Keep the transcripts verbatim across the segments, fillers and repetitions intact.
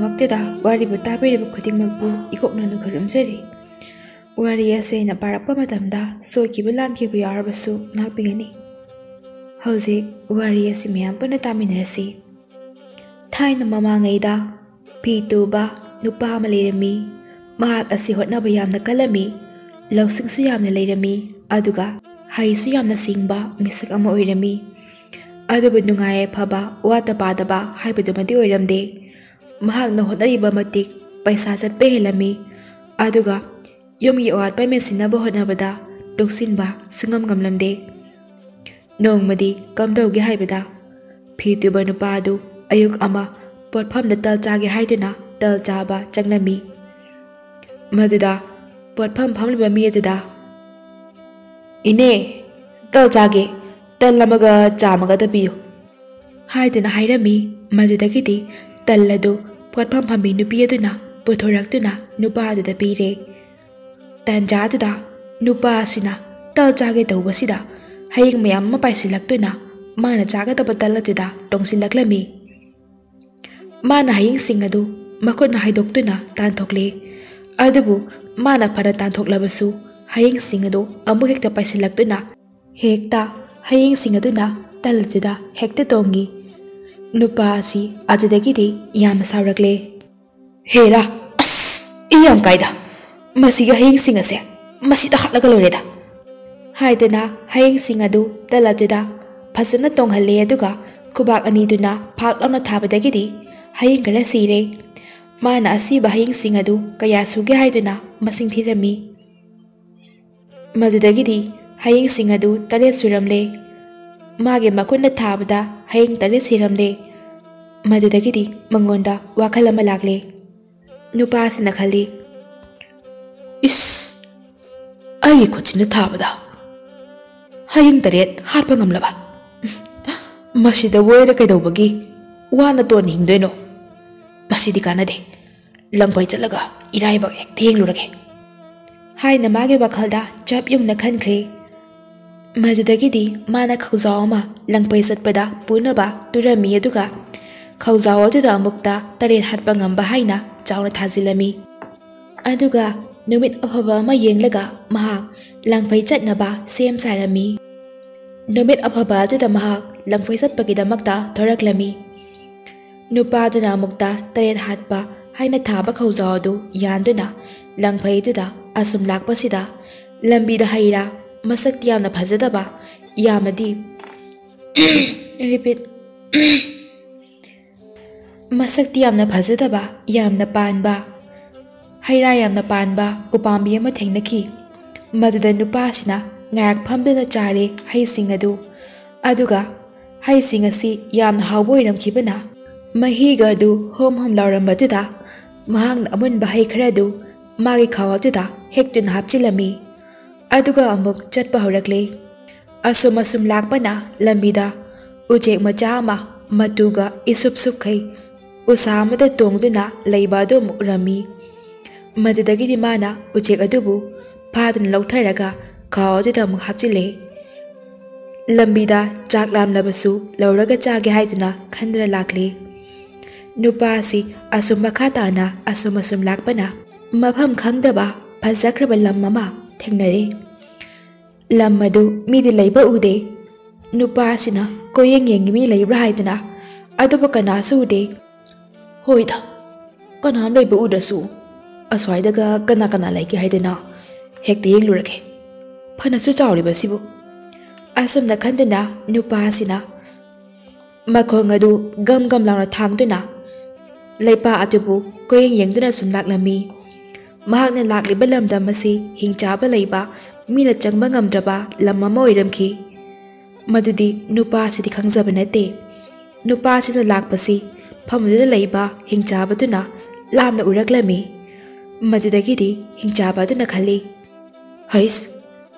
ꯃꯛꯇꯗ ꯋꯥꯔꯤꯕꯨ ꯇꯥꯕꯤꯔꯤꯕ ꯈꯨꯗꯤꯡꯃꯛꯄꯨ ꯏꯀꯣꯛꯅꯅ ꯈꯨꯔꯨꯝꯖꯔꯤ꯫ ꯋꯥꯔꯤ ꯑꯁꯤ ꯑꯩꯅ ꯄꯥꯔꯛꯄ ꯃꯇꯝꯗ ꯁꯣꯏꯈꯤꯕ ꯂꯥꯟꯈꯤꯕ ꯌꯥꯎꯔꯕꯁꯨ ꯉꯥꯛꯄꯤꯒꯅꯤ꯫ ꯍꯧꯖꯤꯛ ꯋꯥꯔꯤ ꯑꯁꯤ ꯃꯌꯥꯝ ꯄꯨꯟꯅ ꯇꯥꯃꯤꯟꯅꯔꯁꯤ꯫ ꯊꯥꯏꯅ ꯃꯃꯥꯡꯉꯩꯗ ꯐꯤ ꯇꯨꯕ ꯅꯨꯄꯥ ꯑꯃ ꯂꯩꯔꯝꯃꯤ꯫ ꯃꯍꯥꯛ ꯑꯁꯤ ꯍꯣꯠꯅꯕ ꯌꯥꯝꯅ ꯀꯜꯂꯝꯃꯤ꯫ ꯂꯧꯁꯤꯡꯁꯨ ꯌꯥꯝꯅ ꯂꯩꯔꯝꯃꯤ꯫ ꯑꯗꯨꯒ ꯍꯩꯁꯨ ꯌꯥꯝꯅ ꯁꯤꯡꯕ ꯃꯤꯁꯛ ꯑꯃ ꯑꯣꯏꯔꯝꯃꯤ꯫ ꯑꯗꯨꯕꯨ ꯅꯨꯡꯉꯥꯏ ꯌꯥꯏꯐꯕ, ꯋꯥꯠꯇ ꯄꯥꯗꯕ ꯍꯥꯏꯕꯗꯨꯃꯗꯤ ꯑꯣꯏꯔꯝꯗꯦ꯫ ꯃꯍꯥꯛꯅ ꯍꯣꯠꯅꯔꯤꯕ ꯃꯇꯤꯛ ꯄꯩꯁꯥ ꯆꯠꯄ ꯍꯦꯜꯂꯝꯃꯤ꯫ ꯑꯗꯨꯒ ꯌꯨꯝꯒꯤ ꯑꯋꯥꯠꯄ ꯃꯦꯟꯁꯤꯟꯅꯕ ꯍꯣꯠꯅꯕꯗ ꯇꯨꯡꯁꯤꯟꯕ ꯁꯨꯡꯉꯝ ꯉꯝꯂꯝꯗꯦ꯫ ꯅꯣꯡꯃꯗꯤ ꯀꯝꯗꯧꯒꯦ ꯍꯥꯏꯕꯗ, ꯐꯤ ꯇꯨꯕ ꯅꯨꯄꯥ ꯑꯗꯨ ꯑꯌꯨꯛ ꯑꯃ ꯄꯣꯠꯐꯝꯗ ꯇꯜ ꯆꯥꯒꯦ ꯍꯥꯏꯗꯨꯅ ꯇꯜ ꯆꯥꯕ ꯆꯪꯂꯝꯃꯤ꯫ ꯃꯗꯨꯗ ꯄꯣꯠꯐꯝ ꯐꯝꯂꯤꯕ ꯃꯤ ꯑꯗꯨꯗ, "ꯏꯅꯦ, ꯇꯜ ꯆꯥꯒꯦ, ꯇꯜ ꯑꯃꯒ ꯆꯥ ꯑꯃꯒ ꯇꯞꯄꯤꯌꯨ" ꯍꯥꯏꯗꯨꯅ ꯍꯥꯏꯔꯝꯃꯤ꯫ ꯃꯗꯨꯗꯒꯤꯗꯤ ꯇꯜ ꯑꯗꯨ ꯄꯣꯠꯐꯝ ꯐꯝꯕꯤ ꯅꯨꯄꯤ ꯑꯗꯨꯅ ꯄꯨꯊꯣꯔꯛꯇꯨꯅ ꯅꯨꯄꯥ ꯑꯗꯨꯗ ꯄꯤꯔꯦ꯫ ꯇꯥꯟꯖꯥ ꯑꯗꯨꯗ ꯅꯨꯄꯥ ꯑꯁꯤꯅ ꯇꯜ ꯆꯥꯒꯦ ꯇꯧꯕꯁꯤꯗ ꯍꯌꯤꯡ ꯃꯌꯥꯝ ꯑꯃ ꯄꯥꯏꯁꯤꯜꯂꯛꯇꯨꯅ ꯃꯥꯅ ꯆꯥꯒꯗꯕ ꯇꯜ ꯑꯗꯨꯗ ꯇꯣꯡꯁꯤꯜꯂꯛꯂꯝꯃꯤ꯫ ꯃꯥꯅ ꯍꯌꯤꯡꯁꯤꯡ ꯑꯗꯨ ꯃꯈꯨꯠꯅ ꯍꯥꯏꯗꯣꯛꯇꯨꯅ ꯇꯥꯟꯊꯣꯛꯂꯦ꯫ ꯑꯗꯨꯕꯨ ꯃꯥꯅ ꯐꯅ ꯇꯥꯟꯊꯣꯛꯂꯕꯁꯨ ꯍꯌꯤꯡꯁꯤꯡ ꯑꯗꯨ ꯑꯃꯨꯛ ꯍꯦꯛꯇ ꯄꯥꯏꯁꯤꯜꯂꯛꯇꯨꯅ ꯍꯦꯛꯇ ꯍꯌꯤꯡꯁꯤꯡ ꯑꯗꯨꯅ ꯇꯜ ꯑꯗꯨꯗ ꯍꯦꯛꯇ ꯇꯣꯡꯉꯤ꯫ ꯅꯨꯄꯥ ꯑꯁꯤ ꯑꯗꯨꯗꯒꯤꯗꯤ ꯌꯥꯝꯅ ꯁꯥꯎꯔꯛꯂꯦ꯫ "ꯍꯦꯔꯥ, ꯑꯁ, ꯏ ꯌꯥꯝ ꯀꯥꯏꯗ꯫ ꯃꯁꯤꯒꯤ ꯍꯌꯤꯡꯁꯤꯡ ꯑꯁꯦ ꯃꯁꯤꯗ ꯍꯥꯠꯂꯒ ꯂꯣꯏꯔꯦꯗ" ꯍꯥꯏꯗꯅ ꯍꯌꯤꯡꯁꯤꯡ ꯑꯗꯨ ꯇꯜ ꯑꯗꯨꯗ ꯐꯖꯅ ꯇꯣꯡꯍꯜꯂꯦ꯫ ꯑꯗꯨꯒ ꯈꯨꯕꯥꯛ ꯑꯅꯤꯗꯨꯅ ꯐꯥꯛ ꯂꯥꯎꯅ ꯊꯥꯕꯗꯒꯤꯗꯤ ꯍꯌꯤꯡ ꯈꯔ ꯁꯤꯔꯦ꯫ ꯃꯥꯅ ꯑꯁꯤꯕ ꯍꯌꯤꯡꯁꯤꯡ ꯑꯗꯨ ꯀꯌꯥ ꯁꯨꯒꯦ ꯍꯥꯏꯗꯨꯅ ꯃꯁꯤꯡ ꯊꯤꯔꯝꯃꯤ꯫ ꯃꯗꯨꯗꯒꯤꯗꯤ ꯍꯌꯤꯡꯁꯤꯡ ꯑꯗꯨ ꯇꯔꯦꯠ ꯁꯨꯔꯝꯂꯦ꯫ ꯃꯥꯒꯤ ꯃꯈꯨꯠꯅ ꯊꯥꯕꯗ ꯍꯌꯤꯡ ꯇꯔꯦꯠ ꯁꯤꯔꯝꯂꯦ꯫ ꯃꯗꯨꯗꯒꯤꯗꯤ ꯃꯉꯣꯟꯗ ꯋꯥꯈꯜ ꯑꯃ ꯂꯥꯛꯂꯦ꯫ ꯅꯨꯄꯥꯁꯤꯅ ꯈꯜꯂꯤ, "ꯏꯁ, ꯑꯩꯒꯤ ꯈꯨꯠꯁꯤꯅ ꯊꯥꯕꯗ ꯍꯌꯤꯡ ꯇꯔꯦꯠ ꯍꯥꯠꯄ ꯉꯝꯂꯕ? ꯃꯁꯤꯗꯕꯨ ꯑꯩꯅ ꯀꯩꯗꯧꯕꯒꯤ ꯋꯥꯅ ꯇꯣꯟꯅ ꯍꯤꯡꯗꯣꯏꯅꯣ? ꯃꯁꯤꯗꯤ ꯀꯥꯟꯅꯗꯦ꯫ ꯂꯪꯐꯩ ꯆꯠꯂꯒ ꯏꯔꯥꯏꯕꯛ ꯍꯦꯛꯇ ꯌꯦꯡꯂꯨꯔꯒꯦ" ꯍꯥꯏꯅ ꯃꯥꯒꯤ ꯋꯥꯈꯜꯗ ꯆꯞ ꯌꯨꯡꯅ ꯈꯟꯈ꯭ꯔꯦ꯫ ꯃꯗꯨꯗꯒꯤꯗꯤ ꯃꯥꯅ ꯈꯧꯖꯥꯎ ꯑꯃ ꯂꯪꯐꯩ ꯆꯠꯄꯗ ꯄꯨꯅꯕ ꯇꯨꯔꯝꯃꯤ꯫ ꯑꯗꯨꯒ ꯈꯧꯖꯥꯎ ꯑꯗꯨꯗ ꯑꯃꯨꯛꯇ ꯇꯔꯦꯠ ꯍꯥꯠꯄ ꯉꯝꯕ ꯍꯥꯏꯅ ꯆꯥꯎꯅ ꯊꯥꯖꯤꯜꯂꯝꯃꯤ꯫ ꯑꯗꯨꯒ ꯅꯨꯃꯤꯠ ꯑꯐꯕ ꯑꯃ ꯌꯦꯡꯂꯒ ꯃꯍꯥꯛ ꯂꯪꯐꯩ ꯆꯠꯅꯕ ꯁꯦꯝ ꯁꯥꯔꯝꯃꯤ꯫ ꯅꯨꯃꯤꯠ ꯑꯐꯕ ꯑꯗꯨꯗ ꯃꯍꯥꯛ ꯂꯪꯐꯩ ꯆꯠꯄꯒꯤꯗꯃꯛꯇ ꯊꯣꯔꯛꯂꯝꯃꯤ꯫ ꯅꯨꯄꯥꯗꯨꯅ ꯑꯃꯨꯛꯇ ꯇꯔꯦꯠ ꯍꯥꯠꯄ ꯍꯥꯏꯅ ꯊꯥꯕ ꯈꯧꯖꯥꯎ ꯑꯗꯨ ꯌꯥꯟꯗꯨꯅ ꯂꯪꯐꯩꯗꯨꯗ ꯑꯁꯨꯝ ꯂꯥꯛꯄꯁꯤꯗ ꯂꯝꯕꯤꯗ ꯍꯩ ꯔꯥ ꯃꯁꯛꯇꯤ ꯌꯥꯝꯅ ꯐꯖꯗꯕ, ꯌꯥꯝꯅꯗꯤ repeat, ꯃꯁꯛꯇꯤ ꯌꯥꯝꯅ ꯐꯖꯗꯕ, ꯌꯥꯝꯅ ꯄꯥꯟꯕ, ꯍꯩ ꯔꯥ ꯌꯥꯝꯅ ꯄꯥꯟꯕ ꯎꯄꯥꯝꯕꯤ ꯑꯃ ꯊꯦꯡꯅꯈꯤ꯫ ꯃꯗꯨꯗ ꯅꯨꯄꯥꯁꯤꯅ ꯉꯥꯏꯍꯥꯛ ꯐꯝꯗꯨꯅ ꯆꯥꯔꯦ ꯍꯩꯁꯤꯡ ꯑꯗꯨ꯫ ꯑꯗꯨꯒ ꯍꯩꯁꯤꯡ ꯑꯁꯤ ꯌꯥꯝꯅ ꯍꯥꯎꯕ ꯑꯣꯏꯔꯝꯈꯤꯕꯅ ꯃꯍꯤꯒ ꯑꯗꯨ ꯍꯣꯝ ꯍꯣꯝ ꯂꯥꯎꯔꯝꯕꯗꯨꯗ ꯃꯍꯥꯛꯅ ꯑꯃꯨꯟꯕ ꯍꯩ ꯈꯔꯗꯨ ꯃꯥꯒꯤ ꯈꯥꯎ ꯑꯗꯨꯗ ꯍꯦꯛꯇꯨꯅ ꯍꯥꯞꯆꯤꯜꯂꯝꯃꯤ꯫ ꯑꯗꯨꯒ ꯑꯃꯨꯛ ꯆꯠꯄ ꯍꯧꯔꯛꯂꯦ꯫ ꯑꯁꯨꯝ ꯑꯁꯨꯝ ꯂꯥꯛꯄꯅ ꯂꯝꯕꯤꯗ ꯎꯆꯦꯛ ꯃꯆꯥ ꯑꯃ ꯃꯇꯨꯒ ꯏꯁꯨꯞ ꯁꯨꯞꯈꯩ ꯎꯁꯥ ꯑꯃꯗ ꯇꯣꯡꯗꯨꯅ ꯂꯩꯕ ꯑꯗꯨ ꯑꯃꯨꯛ ꯎꯔꯝꯃꯤ꯫ ꯃꯗꯨꯗꯒꯤꯗꯤ ꯃꯥꯅ ꯎꯆꯦꯛ ꯑꯗꯨꯕꯨ ꯐꯥꯗꯨꯅ ꯂꯧꯊꯔꯒ ꯈꯥꯎ ꯑꯗꯨꯗ ꯑꯃꯨꯛ ꯍꯥꯞꯆꯤꯜꯂꯦ꯫ ꯂꯝꯕꯤꯗ ꯆꯥꯛ ꯂꯥꯝꯂꯕꯁꯨ ꯂꯧꯔꯒ ꯆꯥꯒꯦ ꯍꯥꯏꯗꯨꯅ ꯈꯟꯗꯨꯅ ꯂꯥꯛꯂꯦ꯫ ꯅꯨꯄꯥ ꯑꯁꯤ ꯑꯁꯨꯝ ꯃꯈꯥ ꯇꯥꯅ ꯑꯁꯨꯝ ꯑꯁꯨꯝ ꯂꯥꯛꯄꯅ ꯃꯐꯝ ꯈꯪꯗꯕ ꯐꯖꯈ꯭ꯔꯕ ꯂꯝ ꯑꯃ ꯊꯦꯡꯅꯔꯦ꯫ ꯂꯝ ꯑꯗꯨ ꯃꯤꯗꯤ ꯂꯩꯕ ꯎꯗꯦ꯫ ꯅꯨꯄꯥ ꯑꯁꯤꯅ ꯀꯣꯏꯌꯦꯡ ꯌꯦꯡꯉꯤ ꯃꯤ ꯂꯩꯕ꯭ꯔꯥ ꯍꯥꯏꯗꯨꯅ, ꯑꯗꯨꯕꯨ ꯀꯅꯥꯁꯨ ꯎꯗꯦ꯫ ꯍꯣꯏꯗ, ꯀꯅꯥꯝ ꯂꯩꯕ ꯎꯗ꯭ꯔꯁꯨ ꯑꯁ꯭ꯋꯥꯏꯗꯒ ꯀꯅꯥ ꯀꯅꯥ ꯂꯩꯒꯦ ꯍꯥꯏꯗꯅ ꯍꯦꯛꯇ ꯌꯦꯡꯂꯨꯔꯒꯦ꯫ ꯐꯅꯁꯨ ꯆꯥꯎꯔꯤꯕꯁꯤꯕꯨ꯫ ꯑꯁꯨꯝꯅ ꯈꯟꯗꯨꯅ ꯅꯨꯄꯥ ꯑꯁꯤꯅ ꯃꯈꯣꯡ ꯑꯗꯨ ꯒꯝ ꯒꯝ ꯂꯥꯎꯅ ꯊꯥꯡꯗꯨꯅ ꯂꯩꯄꯥꯛ ꯑꯗꯨꯕꯨ ꯀꯣꯏꯌꯦꯡ ꯌꯦꯡꯗꯨꯅ ꯁꯨꯝ ꯂꯥꯛꯂꯝꯃꯤ꯫ ꯃꯍꯥꯛꯅ ꯂꯥꯛꯂꯤꯕ ꯂꯝꯗꯝ ꯑꯁꯤ ꯍꯤꯡꯆꯥꯕ ꯂꯩꯕ, ꯃꯤꯅ ꯆꯪꯕ ꯉꯝꯗ꯭ꯔꯕ ꯂꯝ ꯑꯃ ꯑꯣꯏꯔꯝꯈꯤ꯫ ꯃꯗꯨꯗꯤ ꯅꯨꯄꯥꯁꯤꯗꯤ ꯈꯪꯖꯕ ꯅꯠꯇꯦ꯫ ꯅꯨꯄꯥꯁꯤꯅ ꯂꯥꯛꯄꯁꯤ ꯐꯝꯗꯨꯅ ꯂꯩꯕ ꯍꯤꯡꯆꯥꯕꯗꯨꯅ ꯂꯥꯞꯅ ꯎꯔꯛꯂꯝꯃꯤ꯫ ꯃꯗꯨꯗꯒꯤꯗꯤ ꯍꯤꯡꯆꯥꯕ ꯑꯗꯨꯅ ꯈꯜꯂꯤ, "ꯍꯩꯁ,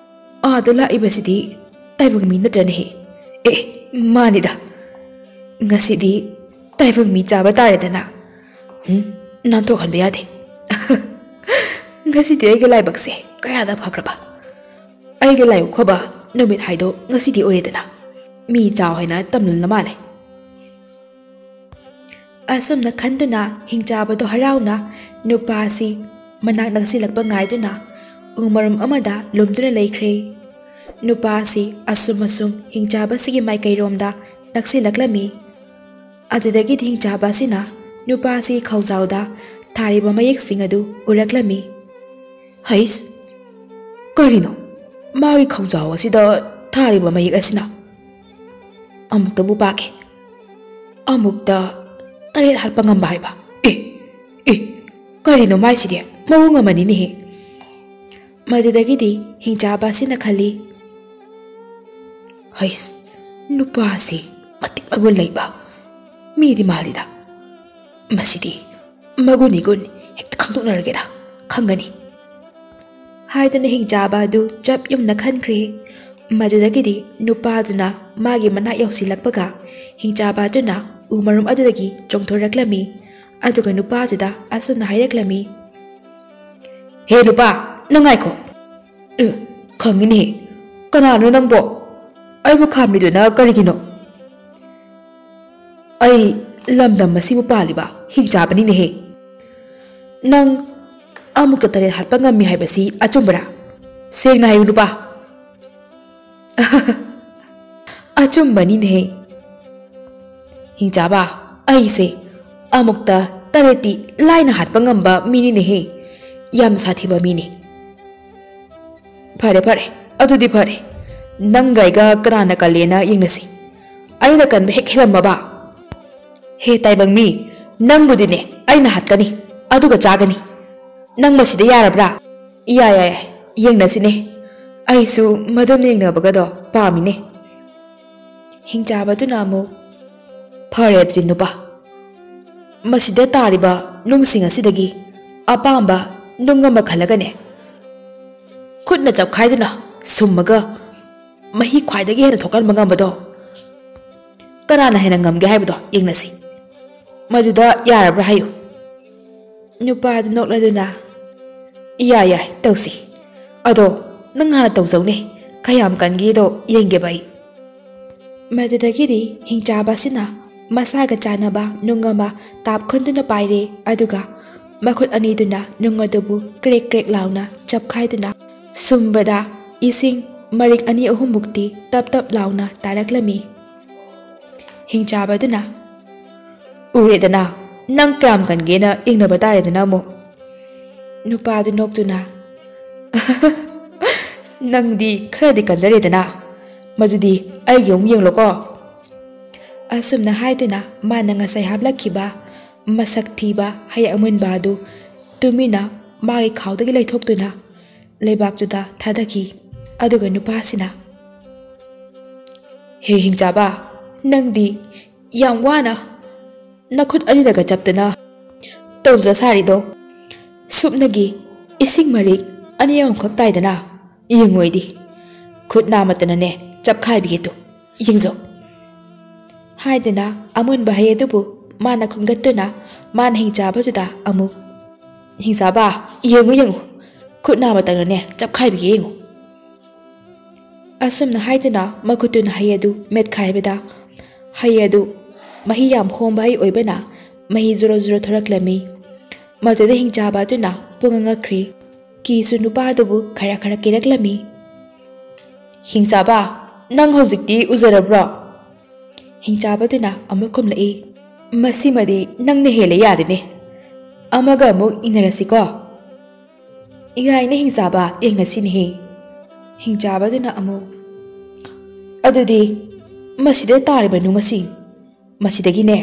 ꯑꯥꯗ ꯂꯥꯛꯏꯕꯁꯤꯗꯤ ꯇꯥꯏꯕꯪ ꯃꯤ ꯅꯠꯇ꯭ꯔꯅꯦꯍꯦ? ꯑꯦ, ꯃꯥꯅꯤꯗ, ꯉꯁꯤꯗꯤ ꯇꯥꯏꯕꯪ ꯃꯤ ꯆꯥꯕ ꯇꯥꯔꯦꯗꯅ꯫ ꯍꯨꯝ, ꯅꯥꯟꯊꯣꯛꯍꯟꯕ ꯌꯥꯗꯦ꯫ ꯉꯁꯤꯗꯤ ꯑꯩꯒꯤ ꯂꯥꯏꯕꯛꯁꯦ ꯀꯌꯥꯗ ꯐꯈ꯭ꯔꯕ! ꯑꯩꯒꯤ ꯂꯥꯏꯕꯛ ꯐꯕ ꯅꯨꯃꯤꯠ ꯍꯥꯏꯗꯣ ꯉꯁꯤꯗꯤ ꯑꯣꯏꯔꯦꯗꯅ꯫ ꯃꯤ ꯆꯥꯎ ꯍꯥꯏꯅ ꯇꯝꯂꯝꯂ ꯃꯥꯜꯂꯦ"꯫ ꯑꯁꯨꯝꯅ ꯈꯟꯗꯨꯅ ꯍꯤꯡꯆꯥꯕꯗꯣ ꯍꯔꯥꯎꯅ ꯅꯨꯄꯥ ꯑꯁꯤ ꯃꯅꯥꯛ ꯅꯛꯁꯤꯜꯂꯛꯄ ꯉꯥꯏꯗꯨꯅ ꯎ ꯃꯔꯨꯝ ꯑꯃꯗ ꯂꯨꯝꯗꯨꯅ ꯂꯩꯈ꯭ꯔꯦ꯫ ꯅꯨꯄꯥ ꯑꯁꯤ ꯑꯁꯨꯝ ꯑꯁꯨꯝ ꯍꯤꯡꯆꯥꯕ ꯑꯁꯤꯒꯤ ꯃꯥꯏꯀꯩꯔꯣꯝꯗ ꯅꯛꯁꯤꯜꯂꯛꯂꯝꯃꯤ꯫ ꯑꯗꯨꯗꯒꯤꯗꯤ ꯍꯤꯡꯆꯥꯕ ꯑꯁꯤꯅ ꯅꯨꯄꯥ ꯑꯁꯤꯒꯤ ꯈꯧꯖꯥꯎꯗ ꯊꯥꯔꯤꯕ ꯃꯌꯦꯛꯁꯤꯡ ꯑꯗꯨ ꯎꯔꯛꯂꯝꯃꯤ꯫ "ꯍꯩꯁ, ꯀꯔꯤꯅꯣ ꯃꯥꯒꯤ ꯈꯧꯖꯥꯎ ꯑꯁꯤꯗ ꯊꯥꯔꯤꯕ ꯃꯌꯦꯛ ꯑꯁꯤꯅ? ꯑꯃꯨꯛꯇꯕꯨ ꯄꯥꯒꯦ꯫ ꯑꯃꯨꯛꯇ ꯇꯔꯦꯠ ꯍꯥꯠꯄ ꯉꯝꯕ ꯍꯥꯏꯕ꯫ ꯑꯦ, ꯑꯦ, ꯀꯔꯤꯅꯣ ꯃꯥꯏꯁꯤꯗꯤ? ꯃꯑꯣꯡ ꯑꯃꯅꯤꯅꯦꯍꯦ!" ꯃꯗꯨꯗꯒꯤꯗꯤ ꯍꯤꯡꯆꯥꯕ ꯑꯁꯤꯅ ꯈꯜꯂꯤ, "ꯍꯩꯁ, ꯅꯨꯄꯥꯁꯤ ꯃꯇꯤꯛ ꯃꯒꯨꯟ ꯂꯩꯕ ꯃꯤꯗꯤ ꯃꯥꯜꯂꯤꯗ꯫ ꯃꯁꯤꯗꯤ ꯃꯒꯨꯟ ꯏꯒꯨꯟ ꯍꯦꯛꯇ ꯈꯪꯗꯣꯛꯅꯔꯒꯦꯗ, ꯈꯪꯒꯅꯤ" ꯍꯥꯏꯗꯨꯅ ꯍꯤꯡꯆꯥꯕ ꯑꯗꯨ ꯆꯞ ꯌꯨꯡꯅ ꯈꯟꯈ꯭ꯔꯦ꯫ ꯃꯗꯨꯗꯒꯤꯗꯤ ꯅꯨꯄꯥꯗꯨꯅ ꯃꯥꯒꯤ ꯃꯅꯥꯛ ꯌꯧꯁꯤꯜꯂꯛꯄꯒ ꯍꯤꯡꯆꯥꯕ ꯑꯗꯨꯅ ꯎ ꯃꯔꯨꯝ ꯑꯗꯨꯗꯒꯤ ꯆꯣꯡꯊꯣꯔꯛꯂꯝꯃꯤ꯫ ꯑꯗꯨꯒ ꯅꯨꯄꯥꯗꯨꯗ ꯑꯁꯨꯝꯅ ꯍꯥꯏꯔꯛꯂꯝꯃꯤ, "ꯍꯦ ꯅꯨꯄꯥ, ꯅꯪ ꯉꯥꯏꯈꯣ꯫ ꯑꯦ, ꯈꯪꯉꯤꯅꯦ꯫ ꯀꯅꯥꯅꯣ ꯅꯪꯕꯣ? ꯑꯩꯕꯨ ꯈꯥꯝꯂꯤꯗꯨꯅ ꯀꯔꯤꯒꯤꯅꯣ? ꯑꯩ ꯂꯝꯗꯝ ꯑꯁꯤꯕꯨ ꯄꯥꯜꯂꯤꯕ ꯍꯤꯡꯆꯥꯕꯅꯤꯅꯦꯍꯦ꯫ ꯅꯪ ꯑꯃꯨꯛꯇ ꯇꯔꯦꯠ ꯍꯥꯠꯄ ꯉꯝꯃꯤ ꯍꯥꯏꯕꯁꯤ ꯑꯆꯨꯝꯕꯔꯥ? ꯁꯦꯡꯅ ꯍꯥꯏꯌꯨ ꯅꯨꯄꯥ꯫" "ꯑꯆꯨꯝꯕꯅꯤꯅꯦꯍꯦ ꯍꯤꯡꯆꯥꯕ, ꯑꯩꯁꯦ ꯑꯃꯨꯛꯇ ꯇꯔꯦꯠꯇꯤ ꯂꯥꯏꯅ ꯍꯥꯠꯄ ꯉꯝꯕ ꯃꯤꯅꯤꯅꯦꯍꯦ꯫ ꯌꯥꯝ ꯁꯥꯊꯤꯕ ꯃꯤꯅꯤ꯫" "ꯐꯔꯦ, ꯐꯔꯦ, ꯑꯗꯨꯗꯤ ꯐꯔꯦ꯫ ꯅꯪꯒ ꯑꯩꯒ ꯀꯅꯥꯅ ꯀꯜꯂꯦꯅ ꯌꯦꯡꯅꯁꯤ꯫ ꯑꯩꯅ ꯀꯟꯕ ꯍꯦꯛ ꯍꯦꯜꯂꯝꯃꯕ, ꯍꯦ ꯇꯥꯏꯕꯪ ꯃꯤ, ꯅꯪꯕꯨꯗꯤꯅꯦ ꯑꯩꯅ ꯍꯥꯠꯀꯅꯤ, ꯑꯗꯨꯒ ꯆꯥꯒꯅꯤ꯫ ꯅꯪ ꯃꯁꯤꯗ ꯌꯥꯔꯕ꯭ꯔꯥ?" "ꯌꯥꯏ, ꯌꯥꯏ, ꯌꯥꯏ, ꯌꯦꯡꯅꯁꯤꯅꯦ꯫ ꯑꯩꯁꯨ ꯃꯗꯨꯝ ꯌꯦꯡꯅꯕꯒꯗꯣ ꯄꯥꯝꯃꯤꯅꯦ꯫" ꯍꯤꯡꯆꯥꯕꯗꯨꯅ ꯑꯃꯨꯛ, "ꯐꯔꯦ ꯑꯗꯨꯗꯤ ꯅꯨꯄꯥ, ꯃꯁꯤꯗ ꯇꯥꯔꯤꯕ ꯅꯨꯡꯁꯤꯡ ꯑꯁꯤꯗꯒꯤ ꯑꯄꯥꯝꯕ ꯅꯨꯡ ꯑꯃ ꯈꯜꯂꯒꯅꯦ, ꯈꯨꯠꯅ ꯆꯞꯈꯥꯏꯗꯨꯅ ꯁꯨꯝꯃꯒ ꯃꯍꯤ ꯈ꯭ꯋꯥꯏꯗꯒꯤ ꯍꯦꯟꯅ ꯊꯣꯛꯍꯟꯕ ꯉꯝꯕꯗꯣ ꯀꯅꯥꯅ ꯍꯦꯟꯅ ꯉꯝꯒꯦ ꯍꯥꯏꯕꯗꯣ ꯌꯦꯡꯅꯁꯤ꯫ ꯃꯗꯨꯗ ꯌꯥꯔꯕ꯭ꯔꯥ ꯍꯥꯏꯌꯨ꯫" ꯅꯨꯄꯥꯗꯨ ꯅꯣꯛꯂꯗꯨꯅ, "ꯌꯥꯏ, ꯌꯥꯏ, ꯇꯧꯁꯤ꯫ ꯑꯗꯣ ꯅꯪ ꯍꯥꯟꯅ ꯇꯧꯖꯧꯅꯦ, ꯀꯌꯥꯝ ꯀꯟꯒꯦꯗꯣ ꯌꯦꯡꯒꯦꯕ ꯑꯩ꯫" ꯃꯗꯨꯗꯒꯤꯗꯤ ꯍꯤꯡꯆꯥꯕ ꯑꯁꯤꯅ ꯃꯁꯥꯒ ꯆꯥꯟꯅꯕ ꯅꯨꯡ ꯑꯃ ꯇꯥꯞ ꯈꯨꯟꯗꯨꯅ ꯄꯥꯏꯔꯦ, ꯑꯗꯨꯒ ꯃꯈꯨꯠ ꯑꯅꯤꯗꯨꯅ ꯅꯨꯡ ꯑꯗꯨꯕꯨ ꯀ꯭ꯔꯦꯛ ꯀ꯭ꯔꯦꯛ ꯂꯥꯎꯅ ꯆꯞꯈꯥꯏꯗꯨꯅ ꯁꯨꯝꯕꯗ ꯏꯁꯤꯡ ꯃꯔꯤꯛ ꯑꯅꯤ ꯑꯍꯨꯝꯃꯨꯛꯇꯤ ꯇꯞ ꯇꯞ ꯂꯥꯎꯅ ꯇꯥꯔꯛꯂꯝꯃꯤ꯫ ꯍꯤꯡꯆꯥꯕꯗꯨꯅ, "ꯎꯔꯦꯗꯅ, ꯅꯪ ꯀꯌꯥꯝ ꯀꯟꯒꯦꯅ ꯌꯦꯡꯅꯕ ꯇꯥꯔꯦꯗꯅ ꯑꯃꯨꯛ꯫" ꯅꯨꯄꯥꯗꯨ ꯅꯣꯛꯇꯨꯅ, "ꯅꯪꯗꯤ ꯈꯔꯗꯤ ꯀꯟꯖꯔꯦꯗꯅ, ꯃꯗꯨꯗꯤ ꯑꯩꯒꯤ ꯑꯃꯨꯛ ꯌꯦꯡꯂꯣꯀꯣ꯫" ꯑꯁꯨꯝꯅ ꯍꯥꯏꯗꯨꯅ ꯃꯥꯅ ꯉꯁꯥꯏ ꯍꯥꯞꯂꯛꯈꯤꯕ ꯃꯁꯛ ꯊꯤꯕ ꯍꯩ ꯑꯃꯨꯟꯕ ꯑꯗꯨ ꯇꯨꯃꯤꯟꯅ ꯃꯥꯒꯤ ꯈꯥꯎꯗꯒꯤ ꯂꯩꯊꯣꯛꯇꯨꯅ ꯂꯩꯕꯥꯛꯇꯨꯗ ꯊꯥꯗꯈꯤ꯫ ꯑꯗꯨꯒ ꯅꯨꯄꯥꯁꯤꯅ, "ꯍꯦ ꯍꯤꯡꯆꯥꯕ, ꯅꯪꯗꯤ ꯌꯥꯝ ꯋꯥꯅ ꯅꯈꯨꯠ ꯑꯅꯤꯗꯒ ꯆꯞꯇꯅ ꯇꯧꯖ ꯁꯥꯔꯤꯗꯣ, ꯁꯨꯞꯅꯒꯤ ꯏꯁꯤꯡ ꯃꯔꯤꯛ ꯑꯅꯤ ꯑꯍꯨꯝꯈꯛ ꯇꯥꯏꯗꯅ, ꯌꯦꯡꯉꯣꯏꯗꯤ, ꯈꯨꯠ ꯅꯥꯃꯠꯇꯅꯅꯦ ꯆꯞꯈꯥꯏꯕꯤꯒꯦ ꯇꯨ, ꯌꯦꯡꯖꯧ꯫" ꯍꯥꯏꯗꯨꯅ ꯑꯃꯨꯟꯕ ꯍꯩ ꯑꯗꯨꯕꯨ ꯃꯥꯅ ꯈꯨꯟꯒꯠꯇꯨꯅ ꯃꯥꯅ ꯍꯤꯡꯆꯥꯕꯗꯨꯗ ꯑꯃꯨꯛ, "ꯍꯤꯡꯆꯥꯕ, ꯌꯦꯡꯉꯨ, ꯌꯦꯡꯉꯨ, ꯈꯨꯠ ꯅꯥꯃꯠꯇꯅꯅꯦ ꯆꯞꯈꯥꯏꯕꯤꯒꯦ ꯌꯦꯡꯉꯨ꯫" ꯑꯁꯨꯝꯅ ꯍꯥꯏꯗꯨꯅ ꯃꯈꯨꯠꯇꯨꯅ ꯍꯩ ꯑꯗꯨ ꯃꯦꯠꯈꯥꯏꯕꯗ ꯍꯩ ꯑꯗꯨ ꯃꯍꯤ ꯌꯥꯝ ꯍꯣꯝꯕ ꯍꯩ ꯑꯣꯏꯕꯅ ꯃꯍꯤ ꯖꯨꯔꯣ ꯖꯨꯔꯣ ꯊꯣꯔꯛꯂꯝꯃꯤ꯫ ꯃꯗꯨꯗ ꯍꯤꯡꯆꯥꯕ ꯑꯗꯨꯅ ꯄꯨꯡꯉꯛ ꯉꯛꯈ꯭ꯔꯦ꯫ ꯀꯤꯁꯨ ꯅꯨꯄꯥ ꯑꯗꯨꯕꯨ ꯈꯔ ꯈꯔ ꯀꯤꯔꯛꯂꯝꯃꯤ꯫ "ꯍꯤꯡꯆꯥꯕ, ꯅꯪ ꯍꯧꯖꯤꯛꯇꯤ ꯎꯖꯔꯕ꯭ꯔꯣ?" ꯍꯤꯡꯆꯥꯕꯗꯨꯅ ꯑꯃꯨꯛ ꯈꯨꯝꯂꯛꯏ, "ꯃꯁꯤꯃꯗꯤ ꯅꯪꯅ ꯍꯦꯜꯂꯦ ꯌꯥꯔꯦꯅꯦ꯫ ꯑꯃꯒ ꯑꯃꯨꯛ ꯏꯟꯅꯔꯁꯤꯀꯣ?" "ꯌꯥꯏꯅꯦ ꯍꯤꯡꯆꯥꯕ, ꯌꯦꯡꯅꯁꯤꯅꯦꯍꯦ꯫" ꯍꯤꯡꯆꯥꯕꯗꯨꯅ ꯑꯃꯨꯛ, "ꯑꯗꯨꯗꯤ ꯃꯁꯤꯗ ꯇꯥꯔꯤꯕ ꯅꯨꯡ ꯑꯁꯤ, ꯃꯁꯤꯗꯒꯤꯅꯦ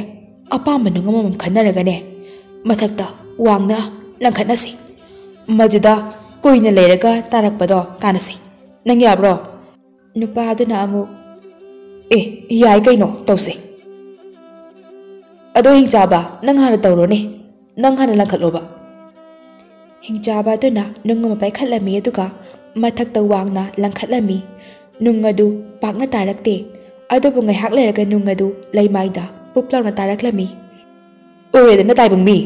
ꯑꯄꯥꯝꯕ ꯅꯨꯡ ꯑꯃꯃꯝ ꯈꯟꯅꯔꯒꯅꯦ ꯃꯊꯛꯇ ꯋꯥꯡꯅ ꯂꯪꯈꯠꯅꯁꯤ꯫ ꯃꯗꯨꯗ ꯀꯨꯏꯅ ꯂꯩꯔꯒ ꯇꯥꯔꯛꯄꯗꯣ ꯇꯥꯟꯅꯁꯤ꯫ ꯅꯪ ꯌꯥꯕ꯭ꯔꯣ?" ꯅꯨꯄꯥꯗꯨꯅ ꯑꯃꯨꯛ, "ꯑꯦ, ꯌꯥꯏ ꯀꯩꯅꯣ, ꯇꯧꯁꯦ꯫ ꯑꯗꯣ ꯍꯤꯡꯆꯥꯕ, ꯅꯪ ꯍꯥꯟꯅ ꯇꯧꯔꯣꯅꯦ, ꯅꯪ ꯍꯥꯟꯅ ꯂꯪꯈꯠꯂꯣꯕ꯫" ꯍꯤꯡꯆꯥꯕ ꯑꯗꯨꯅ ꯅꯨꯡ ꯑꯃ ꯄꯥꯏꯈꯠꯂꯝꯃꯤ, ꯑꯗꯨꯒ ꯃꯊꯛꯇ ꯋꯥꯡꯅ ꯂꯪꯈꯠꯂꯝꯃꯤ꯫ ꯅꯨꯡ ꯑꯗꯨ ꯄꯥꯛꯅ ꯇꯥꯔꯛꯇꯦ, ꯑꯗꯨꯕꯨ ꯉꯥꯏꯍꯥꯛ ꯂꯩꯔꯒ ꯅꯨꯡ ꯑꯗꯨ ꯂꯩꯃꯥꯏꯗ ꯄꯨꯞ ꯂꯥꯎꯅ ꯇꯥꯔꯛꯂꯝꯃꯤ꯫ "ꯑꯣꯏꯔꯦꯗꯅ ꯇꯥꯏꯕꯪ ꯃꯤ,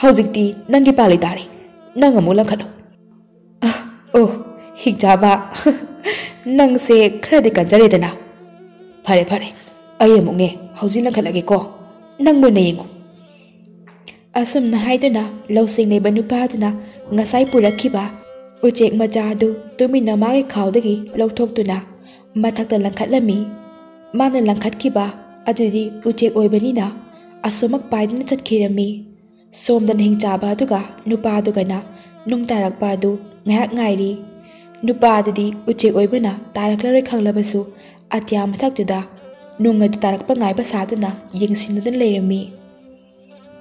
ꯍꯧꯖꯤꯛꯇꯤ ꯅꯪꯒꯤ ꯄꯥꯜꯂꯤ ꯇꯥꯔꯦ, ꯅꯪ ꯑꯃꯨꯛ ꯂꯪꯈꯠꯂꯣ꯫" "ꯑ, ꯑꯣ, ꯍꯤꯡꯆꯥꯕ, ꯅꯪꯁꯦ ꯈꯔꯗꯤ ꯀꯟꯖꯔꯦꯗꯅ꯫ ꯐꯔꯦ, ꯐꯔꯦ, ꯑꯩ ꯑꯃꯨꯛꯅꯦ ꯍꯧꯖꯤꯛ ꯂꯪꯈꯠꯂꯒꯦꯀꯣ, ꯅꯪ ꯃꯨꯟꯅ ꯌꯦꯡꯉꯨ꯫ ꯑꯁꯨꯝꯅ ꯍꯥꯏꯗꯨꯅ ꯂꯧꯁꯤꯡ ꯂꯩꯕ ꯅꯨꯄꯥꯗꯨꯅ ꯉꯁꯥꯏ ꯄꯨꯔꯛꯈꯤꯕ ꯎꯆꯦꯛ ꯃꯆꯥ ꯑꯗꯨ ꯇꯨꯃꯤꯟꯅ ꯃꯥꯒꯤ ꯈꯥꯎꯗꯒꯤ ꯂꯧꯊꯣꯛꯇꯨꯅ ꯃꯊꯛꯇ ꯂꯪꯈꯠꯂꯝꯃꯤ꯫ ꯃꯥꯅ ꯂꯪꯈꯠꯈꯤꯕ ꯑꯗꯨꯗꯤ ꯎꯆꯦꯛ ꯑꯣꯏꯕꯅꯤꯅ ꯑꯁꯨꯃꯛ ꯄꯥꯏꯗꯨꯅ ꯆꯠꯈꯤꯔꯝꯃꯤ꯫ ꯁꯣꯝꯗꯅ ꯍꯤꯡꯆꯥꯕ ꯑꯗꯨꯒ ꯅꯨꯄꯥꯗꯨꯒꯅ ꯅꯨꯡ ꯇꯥꯔꯛꯄ ꯑꯗꯨ ꯉꯥꯏꯍꯥꯛ ꯉꯥꯏꯔꯤ꯫ ꯅꯨꯄꯥ ꯑꯗꯨꯗꯤ ꯎꯆꯦꯛ ꯑꯣꯏꯕꯅ ꯇꯥꯔꯛꯂꯔꯣꯏ ꯈꯪꯂꯕꯁꯨ ꯑꯇꯤꯌꯥ ꯃꯊꯛꯇꯨꯗ ꯅꯨꯡ ꯑꯗꯨ ꯇꯥꯔꯛꯄ ꯉꯥꯏꯕ ꯁꯥꯗꯨꯅ ꯌꯦꯡꯁꯤꯟꯅꯗꯨꯅ ꯂꯩꯔꯝꯃꯤ꯫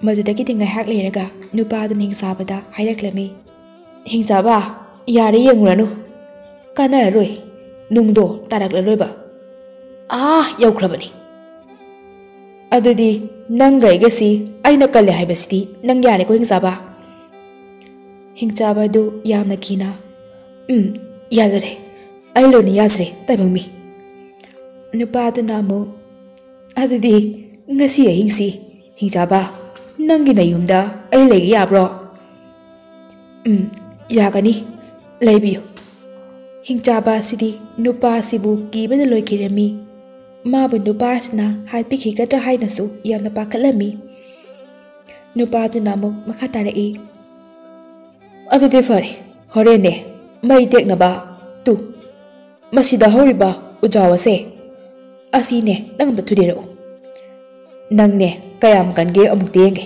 ꯃꯗꯨꯗꯒꯤꯗꯤ ꯉꯥꯏꯍꯥꯛ ꯂꯩꯔꯒ ꯅꯨꯄꯥꯗꯨꯅ ꯍꯤꯡꯆꯥꯕꯗ ꯍꯥꯏꯔꯛꯂꯝꯃꯤ, "ꯍꯤꯡꯆꯥꯕ, ꯌꯥꯔꯦ, ꯌꯦꯡꯉꯨꯔꯅꯨ, ꯀꯥꯟꯅꯔꯔꯣꯏ, ꯅꯨꯡꯗꯣ ꯇꯥꯔꯛꯂꯔꯣꯏꯕ, ꯑꯥ ꯌꯧꯈ꯭ꯔꯕꯅꯤ꯫ ꯑꯗꯨꯗꯤ ꯅꯪꯒ ꯑꯩꯒꯁꯤ ꯑꯩꯅ ꯀꯜꯂꯦ ꯍꯥꯏꯕꯁꯤꯗꯤ ꯅꯪ ꯌꯥꯔꯦꯀꯣ ꯍꯤꯡꯆꯥꯕ?" ꯍꯤꯡꯆꯥꯕ ꯑꯗꯨ ꯌꯥꯝꯅ ꯀꯤꯅ, "ꯎꯝ, ꯌꯥꯖꯔꯦ, ꯑꯩ ꯂꯣꯏꯅ ꯌꯥꯖꯔꯦ ꯇꯥꯏꯕꯪꯃꯤ꯫" ꯅꯨꯄꯥꯗꯨꯅ ꯑꯃꯨꯛ, "ꯑꯗꯨꯗꯤ ꯉꯁꯤ ꯑꯍꯤꯡꯁꯤ ꯍꯤꯡꯆꯥꯕ, ꯅꯪꯒꯤ ꯅꯌꯨꯝꯗ ꯑꯩ ꯂꯩꯒꯦ ꯌꯥꯕ꯭ꯔꯣ?" "ꯎꯝ, ꯌꯥꯒꯅꯤ, ꯂꯩꯕꯤꯌꯨ꯫" ꯍꯤꯡꯆꯥꯕ ꯑꯁꯤꯗꯤ ꯅꯨꯄꯥ ꯑꯁꯤꯕꯨ ꯀꯤꯕꯅ ꯂꯣꯏꯈꯤꯔꯝꯃꯤ꯫ ꯃꯥꯕꯨ ꯅꯨꯄꯥ ꯑꯁꯤꯅ ꯍꯥꯠꯄꯤꯈꯤꯒꯗ꯭ꯔꯥ ꯍꯥꯏꯅꯁꯨ ꯌꯥꯝꯅ ꯄꯥꯈꯠꯂꯝꯃꯤ꯫ ꯅꯨꯄꯥꯗꯨꯅ ꯑꯃꯨꯛ ꯃꯈꯥ ꯇꯥꯔꯛꯏ, "ꯑꯗꯨꯗꯤ ꯐꯔꯦ, ꯍꯣꯔꯦꯟꯅꯦ ꯃꯩ ꯇꯦꯛꯅꯕ ꯇꯨ ꯃꯁꯤꯗ ꯍꯧꯔꯤꯕ ꯎꯖꯥꯎ ꯑꯁꯦ, ꯑꯁꯤꯅꯦ, ꯅꯪ ꯑꯝꯇ ꯊꯨꯗꯦꯔꯛꯎ꯫ ꯅꯪꯅꯦ ꯀꯌꯥꯝ ꯀꯟꯒꯦ ꯑꯃꯨꯛꯇ ꯌꯦꯡꯒꯦ꯫"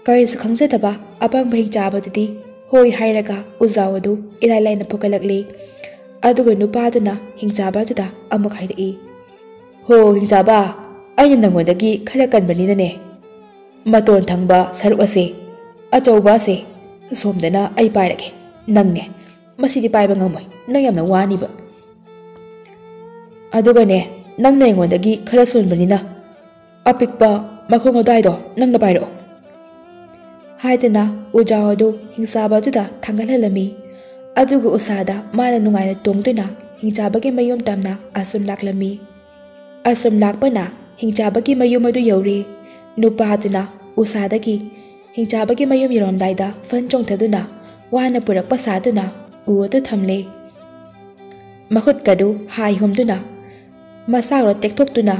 ꯀꯔꯤꯁꯨ ꯈꯪꯖꯗꯕ ꯑꯄꯪꯕ ꯍꯤꯡꯆꯥꯕꯗꯨꯗꯤ ꯍꯣꯏ ꯍꯥꯏꯔꯒ ꯎꯖꯥꯎ ꯑꯗꯨ ꯏꯔꯥꯏ ꯂꯥꯏꯅ ꯐꯨꯒꯠꯂꯛꯂꯤ꯫ ꯑꯗꯨꯒ ꯅꯨꯄꯥꯗꯨꯅ ꯍꯤꯡꯆꯥꯕ ꯑꯗꯨꯗ ꯑꯃꯨꯛ ꯍꯥꯏꯔꯛꯏ, "ꯍꯣ ꯍꯤꯡꯆꯥꯕ, ꯑꯩꯅ ꯅꯪꯉꯣꯟꯗꯒꯤ ꯈꯔ ꯀꯟꯕꯅꯤꯅꯅꯦ, ꯃꯇꯣꯟ ꯊꯪꯕ ꯁꯔꯨꯛ ꯑꯁꯦ, ꯑꯆꯧꯕ ꯑꯁꯦ, ꯑꯁꯣꯝꯗꯅ ꯑꯩ ꯄꯥꯏꯔꯒꯦ꯫ ꯅꯪꯅꯦ ꯃꯁꯤꯗꯤ ꯄꯥꯏꯕ ꯉꯝꯃꯣꯏ, ꯅꯪ ꯌꯥꯝꯅ ꯋꯥꯅꯤꯕ꯫ ꯑꯗꯨꯒꯅꯦ, ꯅꯪꯅ ꯑꯩꯉꯣꯟꯗꯒꯤ ꯈꯔ ꯁꯣꯟꯕꯅꯤꯅ ꯑꯄꯤꯛꯄ ꯃꯈꯣꯡ ꯑꯗꯨꯋꯥꯏꯗꯣ ꯅꯪꯅ ꯄꯥꯏꯔꯛꯑꯣ꯫" ꯍꯥꯏꯗꯨꯅ ꯎꯖꯥꯎ ꯑꯗꯨ ꯍꯤꯡꯆꯥꯕ ꯑꯗꯨꯗ ꯊꯥꯡꯒꯠꯍꯜꯂꯝꯃꯤ꯫ ꯑꯗꯨꯒ ꯎꯁꯥꯗ ꯃꯥꯅ ꯅꯨꯡꯉꯥꯏꯅ ꯇꯣꯡꯗꯨꯅ ꯍꯤꯡꯆꯥꯕꯒꯤ ꯃꯌꯨꯝ ꯇꯝꯅ ꯑꯁꯨꯝ ꯂꯥꯛꯂꯝꯃꯤ꯫ ꯑꯁꯨꯝ ꯂꯥꯛꯄꯅ ꯍꯤꯡꯆꯥꯕꯒꯤ ꯃꯌꯨꯝ ꯑꯗꯨ ꯌꯧꯔꯦ꯫ ꯅꯨꯄꯥꯗꯨꯅ ꯎꯁꯥꯗꯒꯤ ꯍꯤꯡꯆꯥꯕꯒꯤ ꯃꯌꯨꯝ ꯌꯧꯔꯝꯗꯥꯏꯗ ꯐꯟ ꯆꯣꯡꯊꯗꯨꯅ ꯋꯥꯅ ꯄꯨꯔꯛꯄ ꯁꯥꯗꯨꯅ ꯎ ꯑꯗꯨ ꯊꯝꯂꯦ꯫ ꯃꯈꯨꯠꯀꯗꯨ ꯍꯥꯏ ꯍꯨꯝꯗꯨꯅ, ꯃꯁꯥꯒꯗꯣ ꯇꯦꯛꯊꯣꯛꯇꯨꯅ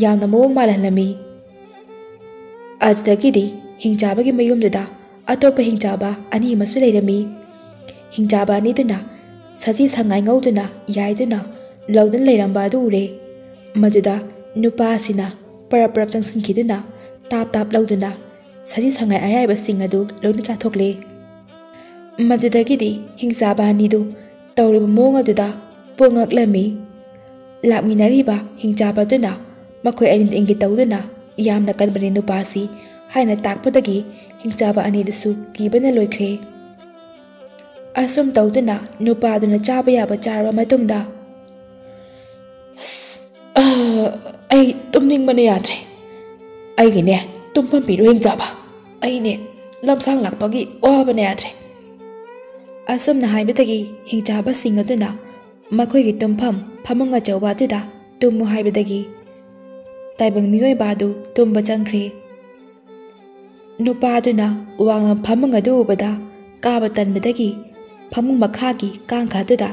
ꯌꯥꯝꯅ ꯃꯑꯣꯡ ꯃꯥꯜꯍꯜꯂꯝꯃꯤ꯫ ꯑꯗꯨꯗꯒꯤꯗꯤ ꯍꯤꯡꯆꯥꯕꯒꯤ ꯃꯌꯨꯝꯗꯨꯗ ꯑꯇꯣꯞꯄ ꯍꯤꯡꯆꯥꯕ ꯑꯅꯤ ꯑꯃꯁꯨ ꯂꯩꯔꯝꯃꯤ꯫ ꯍꯤꯡꯆꯥꯕ ꯑꯅꯤꯗꯨꯅ ꯁꯖꯤ ꯁꯉꯥꯏ ꯉꯧꯗꯨꯅ ꯌꯥꯏꯗꯨꯅ ꯂꯧꯗꯨꯅ ꯂꯩꯔꯝꯕ ꯑꯗꯨ ꯎꯔꯦ꯫ ꯃꯗꯨꯗ ꯅꯨꯄꯥꯁꯤꯅ ꯄꯔꯞ ꯄꯔꯞ ꯆꯪꯁꯤꯟꯈꯤꯗꯨꯅ ꯇꯥꯞ ꯇꯥꯞ ꯂꯧꯗꯨꯅ ꯁꯖꯤ ꯁꯉꯥꯏ ꯑꯌꯥꯏꯕꯁꯤꯡ ꯑꯗꯨ ꯂꯣꯏꯅ ꯆꯥꯊꯣꯛꯂꯦ꯫ ꯃꯗꯨꯗꯒꯤꯗꯤ ꯍꯤꯡꯆꯥꯕ ꯑꯅꯤꯗꯨ ꯇꯧꯔꯤꯕ ꯃꯑꯣꯡ ꯑꯗꯨꯗ ꯄꯨꯡꯉꯛꯂꯝꯃꯤ꯫ ꯂꯥꯛꯃꯤꯟꯅꯔꯤꯕ ꯍꯤꯡꯆꯥꯕ ꯑꯗꯨꯅ ꯃꯈꯣꯏ ꯑꯅꯤꯗ ꯏꯪꯒꯤꯠ ꯇꯧꯗꯨꯅ, "ꯌꯥꯝꯅ ꯀꯟꯕꯅꯤ ꯅꯨꯄꯥꯁꯤ" ꯍꯥꯏꯅ ꯇꯥꯛꯄꯗꯒꯤ ꯍꯤꯡꯆꯥꯕ ꯑꯅꯤꯗꯨꯁꯨ ꯀꯤꯕꯅ ꯂꯣꯏꯈ꯭ꯔꯦ꯫ ꯑꯁꯨꯝ ꯇꯧꯗꯨꯅ ꯅꯨꯄꯥꯗꯨꯅ ꯆꯥꯕ ꯌꯥꯕ ꯆꯥꯔꯕ ꯃꯇꯨꯡꯗ, "ꯑꯁ, ꯑ, ꯑꯩ ꯇꯨꯝꯅꯤꯡꯕꯅ ꯌꯥꯗ꯭ꯔꯦ꯫ ꯑꯩꯒꯤꯅꯦ ꯇꯨꯝꯐꯝ ꯄꯤꯔꯣ ꯍꯤꯡꯆꯥꯕ꯫ ꯑꯩꯅꯦ ꯂꯝꯁꯥꯡ ꯂꯥꯛꯄꯒꯤ ꯋꯥꯕꯅ ꯌꯥꯗ꯭ꯔꯦ"꯫ ꯑꯁꯨꯝꯅ ꯍꯥꯏꯕꯗꯒꯤ ꯍꯤꯡꯆꯥꯕꯁꯤꯡ ꯑꯗꯨꯅ ꯃꯈꯣꯏꯒꯤ ꯇꯨꯝꯐꯝ ꯐꯃꯨꯡ ꯑꯆꯧꯕ ꯑꯗꯨꯗ ꯇꯨꯝꯃꯨ ꯍꯥꯏꯕꯗꯒꯤ ꯇꯥꯏꯕꯪ ꯃꯤꯑꯣꯏꯕ ꯑꯗꯨ ꯇꯨꯝꯕ ꯆꯪꯈ꯭ꯔꯦ꯫ ꯅꯨꯄꯥꯗꯨꯅ ꯋꯥꯡꯅ ꯐꯃꯨꯡ ꯑꯗꯨ ꯎꯕꯗ ꯀꯥꯕ ꯇꯟꯕꯗꯒꯤ ꯐꯃꯨꯡ ꯃꯈꯥꯒꯤ ꯀꯥꯡꯈ ꯑꯗꯨꯗ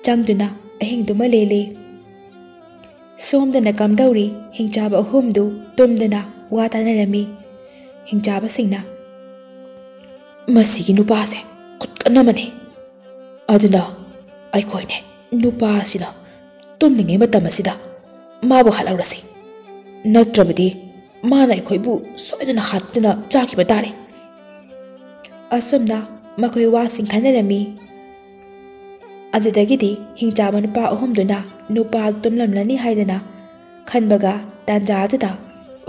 ꯆꯪꯗꯨꯅ ꯑꯍꯤꯡꯗꯨꯃ ꯂꯦꯜꯂꯤ꯫ ꯁꯣꯝꯗꯅ ꯀꯝꯗꯧꯔꯤ ꯍꯤꯡꯆꯥꯕ ꯑꯍꯨꯝꯗꯨ ꯇꯨꯝꯗꯅ ꯋꯥ ꯇꯥꯅꯔꯝꯃꯤ꯫ ꯍꯤꯡꯆꯥꯕꯁꯤꯡꯅ, "ꯃꯁꯤꯒꯤ ꯅꯨꯄꯥꯁꯦ ꯈꯨꯠꯀꯟ ꯑꯃꯅꯤ꯫ ꯑꯗꯨꯅ ꯑꯩꯈꯣꯏꯅꯦ ꯅꯨꯄꯥꯁꯤꯅ ꯇꯨꯝꯂꯤꯉꯩ ꯃꯇꯝ ꯑꯁꯤꯗ ꯃꯥꯕꯨ ꯍꯥꯠꯍꯧꯔꯁꯤ꯫ ꯅꯠꯇ꯭ꯔꯕꯗꯤ ꯃꯥꯅ ꯑꯩꯈꯣꯏꯕꯨ ꯁꯣꯏꯗꯅ ꯍꯥꯠꯇꯨꯅ ꯆꯥꯈꯤꯕ ꯇꯥꯔꯦ"꯫ ꯑꯁꯨꯝꯅ ꯃꯈꯣꯏ ꯋꯥꯁꯤꯡ ꯈꯟꯅꯔꯝꯃꯤ꯫ ꯑꯗꯨꯗꯒꯤꯗꯤ ꯍꯤꯡꯆꯥꯕ ꯅꯨꯄꯥ ꯑꯍꯨꯝꯗꯨꯅ ꯅꯨꯄꯥ ꯇꯨꯝꯂꯝꯂꯅꯤ ꯍꯥꯏꯗꯅ ꯈꯟꯕꯒ, ꯇꯥꯟꯖꯥ ꯑꯗꯨꯗ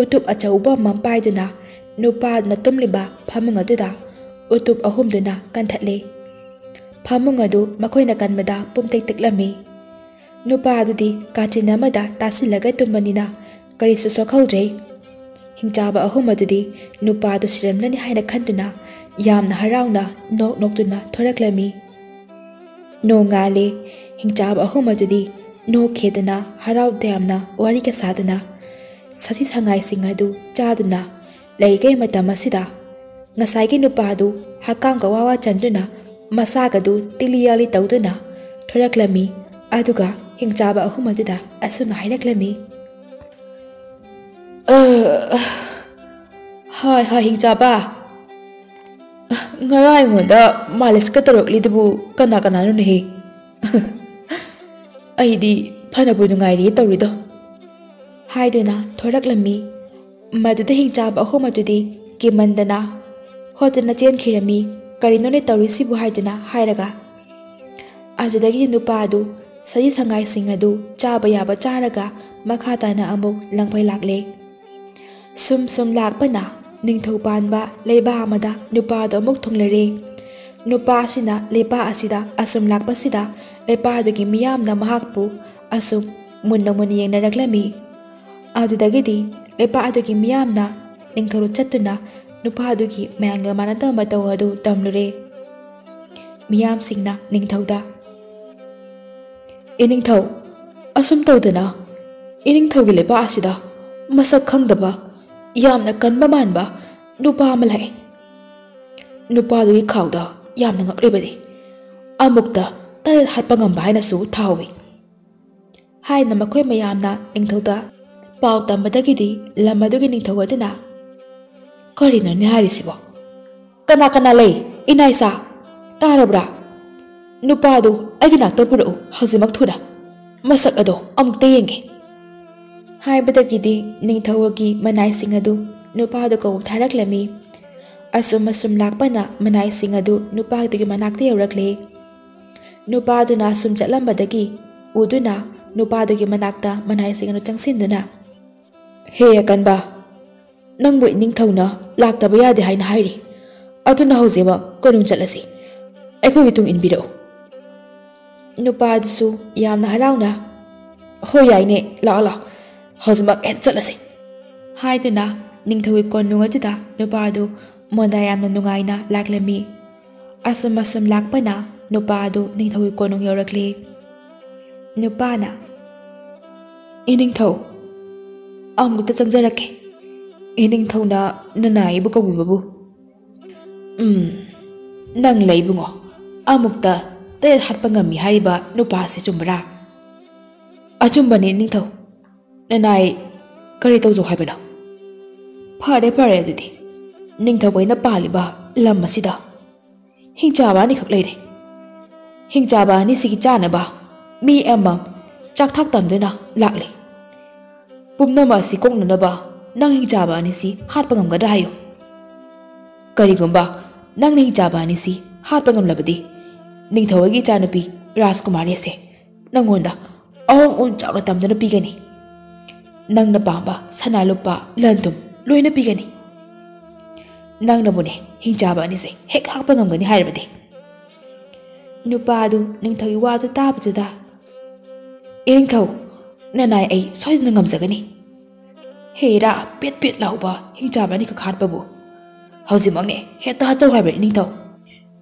ꯎꯇꯨꯞ ꯑꯆꯧꯕ ꯑꯃ ꯄꯥꯏꯗꯨꯅ ꯅꯨꯄꯥꯗꯨꯅ ꯇꯨꯝꯂꯤꯕ ꯐꯃꯨꯡ ꯑꯗꯨꯗ ꯎꯇꯨꯞ ꯑꯍꯨꯝꯗꯨꯅ ꯀꯟꯊꯠꯂꯦ꯫ ꯐꯃꯨꯡ ꯑꯗꯨ ꯃꯈꯣꯏꯅ ꯀꯟꯕꯗ ꯄꯨꯝꯇꯦꯛ ꯇꯦꯛꯂꯝꯃꯤ꯫ ꯅꯨꯄꯥ ꯑꯗꯨꯗꯤ ꯀꯥꯆꯤꯟ ꯑꯃꯗ ꯇꯥꯁꯤꯜꯂꯒ ꯇꯨꯝꯕꯅꯤꯅ ꯀꯔꯤꯁꯨ ꯁꯣꯛꯍꯧꯗ꯭ꯔꯦ꯫ ꯍꯤꯡꯆꯥꯕ ꯑꯍꯨꯝ ꯑꯗꯨꯗꯤ ꯅꯨꯄꯥꯗꯨ ꯁꯤꯔꯝꯂꯅꯤ ꯍꯥꯏꯅ ꯈꯟꯗꯨꯅ ꯌꯥꯝꯅ ꯍꯔꯥꯎꯅ ꯅꯣꯛ ꯅꯣꯛꯇꯨꯅ ꯊꯣꯔꯛꯂꯝꯃꯤ꯫ ꯅꯣꯡꯉꯥꯜꯂꯦ꯫ ꯍꯤꯡꯆꯥꯕ ꯑꯍꯨꯝ ꯑꯗꯨꯗꯤ ꯅꯣꯛꯈꯤꯗꯅ ꯍꯔꯥꯎ ꯇꯌꯥꯝꯅ ꯋꯥꯔꯤꯒ ꯁꯥꯗꯅ ꯁꯖꯤ ꯁꯉꯥꯏꯁꯤꯡ ꯑꯗꯨ ꯆꯥꯗꯨꯅ ꯂꯩꯔꯤꯉꯩ ꯃꯇꯝ ꯑꯁꯤꯗ ꯉꯁꯥꯏꯒꯤ ꯅꯨꯄꯥꯗꯨ ꯍꯛꯀꯥꯝꯒ ꯋꯥ ꯋꯥ ꯆꯟꯗꯨꯅ ꯃꯁꯥꯒꯗꯨ ꯇꯤꯂꯤ ꯌꯥꯂꯤ ꯇꯧꯗꯨꯅ ꯊꯣꯔꯛꯂꯝꯃꯤ꯫ ꯑꯗꯨꯒ ꯍꯤꯡꯆꯥꯕ ꯑꯍꯨꯝ ꯑꯗꯨꯗ ꯑꯁꯨꯝꯅ ꯍꯥꯏꯔꯛꯂꯝꯃꯤ, ꯍꯥꯏ ꯍꯥꯏ, ꯍꯤꯡꯆꯥꯕ, ꯉꯔꯥꯡ ꯑꯩꯉꯣꯟꯗ ꯃꯥꯂꯤꯁꯀ ꯇꯧꯔꯛꯂꯤꯗꯨꯕꯨ ꯀꯅꯥ ꯀꯅꯥꯅꯣꯅꯦꯍꯦ? ꯑꯩꯗꯤ ꯐꯅꯕꯨ ꯅꯨꯡꯉꯥꯏꯔꯤꯌꯦ ꯇꯧꯔꯤꯗꯣ, ꯍꯥꯏꯗꯨꯅ ꯊꯣꯔꯛꯂꯝꯃꯤ꯫ ꯃꯗꯨꯗ ꯍꯤꯡꯆꯥꯕ ꯑꯍꯨꯝ ꯑꯗꯨꯗꯤ ꯀꯤꯃꯟꯗꯅ ꯍꯣꯠꯇꯅ ꯆꯦꯟꯈꯤꯔꯝꯃꯤ꯫ "ꯀꯔꯤꯅꯣꯅꯦ ꯇꯧꯔꯤꯁꯤꯕꯨ?" ꯍꯥꯏꯗꯨꯅ ꯍꯥꯏꯔꯒ, ꯑꯗꯨꯗꯒꯤꯗꯤ ꯅꯨꯄꯥ ꯑꯗꯨ ꯁꯖꯤ ꯁꯉꯥꯏꯁꯤꯡ ꯑꯗꯨ ꯆꯥꯕ ꯌꯥꯕ ꯆꯥꯔꯒ ꯃꯈꯥ ꯇꯥꯅ ꯑꯃꯨꯛ ꯂꯪꯐꯩ ꯂꯥꯛꯂꯦ꯫ ꯁꯨꯝ ꯁꯨꯝ ꯂꯥꯛꯄꯅ ꯅꯤꯡꯊꯧ ꯄꯥꯟꯕ ꯂꯩꯕꯥꯛ ꯑꯃꯗ ꯅꯨꯄꯥꯗꯣ ꯑꯃꯨꯛ ꯊꯨꯡꯂꯔꯦ꯫ ꯅꯨꯄꯥ ꯑꯁꯤꯅ ꯂꯩꯄꯥꯛ ꯑꯁꯤꯗ ꯑꯁꯨꯝ ꯂꯥꯛꯄꯁꯤꯗ ꯂꯩꯄꯥꯛ ꯑꯗꯨꯒꯤ ꯃꯤꯌꯥꯝꯅ ꯃꯍꯥꯛꯄꯨ ꯑꯁꯨꯝ ꯃꯨꯟꯅ ꯃꯨꯟꯅ ꯌꯦꯡꯅꯔꯛꯂꯝꯃꯤ꯫ ꯑꯗꯨꯗꯒꯤꯗꯤ ꯂꯩꯄꯥꯛ ꯑꯗꯨꯒꯤ ꯃꯤꯌꯥꯝꯅ ꯅꯤꯡꯊꯧꯗ ꯆꯠꯇꯨꯅ ꯅꯨꯄꯥ ꯑꯗꯨꯒꯤ ꯃꯌꯥꯝꯒ ꯃꯥꯟꯅꯗꯕ ꯃꯇꯧ ꯑꯗꯨ ꯇꯝꯂꯨꯔꯦ꯫ ꯃꯤꯌꯥꯝꯁꯤꯡꯅ ꯅꯤꯡꯊꯧꯗ, "ꯏꯅꯤꯡꯊꯧ, ꯑꯁꯨꯝ ꯇꯧꯗꯅ ꯏꯅꯤꯡꯊꯧꯒꯤ ꯂꯩꯕꯥꯛ ꯑꯁꯤꯗ ꯃꯁꯛ ꯈꯪꯗꯕ, ꯌꯥꯝꯅ ꯀꯟꯕ ꯃꯥꯟꯕ ꯅꯨꯄꯥ ꯑꯃ ꯂꯥꯛꯑꯦ꯫ ꯅꯨꯄꯥꯗꯨꯒꯤ ꯈꯥꯎꯗ ꯌꯥꯝꯅ ꯉꯛꯂꯤꯕꯅꯤ꯫ ꯑꯃꯨꯛꯇ ꯇꯔꯦꯠ ꯍꯥꯠꯄ ꯉꯝꯕ ꯍꯥꯏꯅꯁꯨ ꯊꯥꯍꯧꯋꯤ"꯫ ꯍꯥꯏꯅ ꯃꯈꯣꯏ ꯃꯌꯥꯝꯅ ꯅꯤꯡꯊꯧꯗ ꯄꯥꯎ ꯇꯝꯕꯗꯒꯤꯗꯤ ꯂꯝ ꯑꯗꯨꯒꯤ ꯅꯤꯡꯊꯧ ꯑꯗꯨꯅ, "ꯀꯔꯤꯅꯣꯅꯦ ꯍꯥꯏꯔꯤꯁꯤꯕꯣ? ꯀꯅꯥ ꯀꯅꯥ ꯂꯩ? ꯏꯅꯥ ꯏꯆꯥ, ꯇꯥꯔꯕ꯭ꯔꯥ? ꯅꯨꯄꯥꯗꯨ ꯑꯩꯒꯤ ꯅꯥꯛꯇ ꯄꯨꯔꯛꯎ ꯍꯧꯖꯤꯛꯃꯛ ꯊꯨꯅ꯫ ꯃꯁꯛ ꯑꯗꯣ ꯑꯃꯨꯛꯇ ꯌꯦꯡꯒꯦ"꯫ ꯍꯥꯏꯕꯗꯒꯤꯗꯤ ꯅꯤꯡꯊꯧꯒꯤ ꯃꯅꯥꯏꯁꯤꯡ ꯑꯗꯨ ꯅꯨꯄꯥꯗꯨ ꯀꯧꯕ ꯊꯥꯔꯛꯂꯝꯃꯤ꯫ ꯑꯁꯨꯝ ꯑꯁꯨꯝ ꯂꯥꯛꯄꯅ ꯃꯅꯥꯏꯁꯤꯡ ꯑꯗꯨ ꯅꯨꯄꯥꯗꯨꯒꯤ ꯃꯅꯥꯛꯇ ꯌꯧꯔꯛꯂꯦ꯫ ꯅꯨꯄꯥꯗꯨꯅ ꯑꯁꯨꯝ ꯆꯠꯂꯝꯕꯗꯒꯤ ꯎꯗꯨꯅ ꯅꯨꯄꯥꯗꯨꯒꯤ ꯃꯅꯥꯛꯇ ꯃꯅꯥꯏꯁꯤꯡ ꯑꯗꯨ ꯆꯪꯁꯤꯟꯗꯨꯅ, "ꯍꯦ ꯑꯀꯟꯕ, ꯅꯪꯕꯨ ꯏꯅꯤꯡꯊꯧꯅ ꯂꯥꯛꯇꯕ ꯌꯥꯗꯦ ꯍꯥꯏꯅ ꯍꯥꯏꯔꯤ꯫ ꯑꯗꯨꯅ ꯍꯧꯖꯤꯛꯃꯛ ꯀꯣꯅꯨꯡ ꯆꯠꯂꯁꯤ꯫ ꯑꯩꯈꯣꯏꯒꯤ ꯇꯨꯡ ꯏꯟꯕꯤꯔꯛꯎ"꯫ ꯅꯨꯄꯥꯗꯨꯁꯨ ꯌꯥꯝꯅ ꯍꯔꯥꯎꯅ, "ꯍꯣꯏ, ꯌꯥꯏꯅꯦ, ꯂꯥꯛꯑꯣ, ꯂꯥꯛꯑꯣ, ꯍꯧꯖꯤꯛꯃꯛ ꯍꯦꯛ ꯆꯠꯂꯁꯤ"꯫ ꯍꯥꯏꯗꯨꯅ ꯅꯤꯡꯊꯧꯒꯤ ꯀꯣꯅꯨꯡ ꯑꯗꯨꯗ ꯅꯨꯄꯥꯗꯨ ꯃꯣꯟꯗꯥ ꯌꯥꯝꯅ ꯅꯨꯡꯉꯥꯏꯅ ꯂꯥꯛꯂꯝꯃꯤ꯫ ꯑꯁꯨꯝ ꯑꯁꯨꯝ ꯂꯥꯛꯄꯅ ꯅꯨꯄꯥ ꯑꯗꯨ ꯅꯤꯡꯊꯧꯒꯤ ꯀꯣꯅꯨꯡ ꯌꯧꯔꯛꯂꯦ꯫ ꯅꯨꯄꯥꯅ, "ꯏꯅꯤꯡꯊꯧ, ꯑꯃꯨꯛꯇ ꯆꯪꯖꯔꯛꯀꯦ꯫ ꯏꯅꯤꯡꯊꯧꯅ ꯅꯅꯥꯏꯕꯨ ꯀꯧꯕꯤꯕꯕꯨ"꯫ "ꯎꯝ, ꯅꯪ ꯂꯩ ꯏꯕꯨꯡꯉꯣ, ꯑꯃꯨꯛꯇ ꯇꯔꯦꯠ ꯍꯥꯠꯄ ꯉꯝꯃꯤ ꯍꯥꯏꯔꯤꯕ ꯅꯨꯄꯥꯁꯤ ꯆꯨꯝꯕꯔꯥ?" "ꯑꯆꯨꯝꯕꯅꯤ ꯏꯅꯤꯡꯊꯧ꯫ ꯅꯅꯥꯏ ꯀꯔꯤ ꯇꯧꯖꯧ ꯍꯥꯏꯕꯅꯣ? ꯐꯔꯦ ꯐꯔꯦ, ꯑꯗꯨꯗꯤ ꯅꯤꯡꯊꯧ ꯑꯩꯅ ꯄꯥꯜꯂꯤꯕ ꯂꯝ ꯑꯁꯤꯗ ꯍꯤꯡꯆꯥꯕ ꯑꯅꯤꯈꯛ ꯂꯩꯔꯦ꯫ ꯍꯤꯡꯆꯥꯕ ꯑꯅꯤꯁꯤꯒꯤ ꯆꯥꯅꯕ ꯃꯤ ꯑꯃ ꯆꯥꯛꯊꯥꯛ ꯇꯝꯗꯨꯅ ꯂꯥꯛꯂꯤ꯫ ꯄꯨꯝꯅꯃꯛ ꯑꯁꯤ ꯀꯣꯛꯅꯅꯕ ꯅꯪ ꯍꯤꯡꯆꯥꯕ ꯑꯅꯤꯁꯤ ꯍꯥꯠꯄ ꯉꯝꯒꯗ꯭ꯔꯥ ꯍꯥꯏꯌꯨ꯫ ꯀꯔꯤꯒꯨꯝꯕ ꯅꯪꯅ ꯍꯤꯡꯆꯥꯕ ꯑꯅꯤꯁꯤ ꯍꯥꯠꯄ ꯉꯝꯂꯕꯗꯤ, ꯅꯤꯡꯊꯧꯒꯤ ꯏꯆꯥꯅꯨꯄꯤ ꯔꯥꯖꯀꯨꯃꯥꯔꯤ ꯑꯁꯦ ꯅꯪꯉꯣꯟꯗ ꯑꯍꯣꯡ ꯑꯣꯟ ꯆꯥꯎꯅ ꯇꯝꯗꯨꯅ ꯄꯤꯒꯅꯤ꯫ ꯅꯪꯅ ꯄꯥꯝꯕ ꯁꯅꯥ ꯂꯨꯄꯥ ꯂꯟ ꯊꯨꯝ ꯂꯣꯏꯅ ꯄꯤꯒꯅꯤ꯫ ꯅꯪꯅꯕꯨꯅꯦ ꯍꯤꯡꯆꯥꯕ ꯑꯅꯤꯁꯦ ꯍꯦꯛ ꯍꯥꯠꯄ ꯉꯝꯒꯅꯤ ꯍꯥꯏꯔꯕꯗꯤ꯫ ꯅꯨꯄꯥ ꯑꯗꯨ ꯅꯤꯡꯊꯧꯒꯤ ꯋꯥꯗꯨ ꯇꯥꯕꯗꯨꯗ, "ꯏꯅꯤꯡꯊꯧ, ꯅꯅꯥꯏ ꯑꯩ ꯁꯣꯏꯗꯅ ꯉꯝꯖꯒꯅꯤ꯫ ꯍꯦꯔꯥ ꯄꯦꯠ ꯄꯦꯠ ꯂꯥꯎꯕ ꯍꯤꯡꯆꯥꯕ ꯑꯅꯤꯈꯛ ꯍꯥꯠꯄꯕꯨ ꯍꯧꯖꯤꯛꯃꯛꯅꯦ ꯍꯦꯛꯇ ꯍꯥꯠꯆꯧ ꯍꯥꯏꯕ ꯏꯅꯤꯡꯊꯧ!"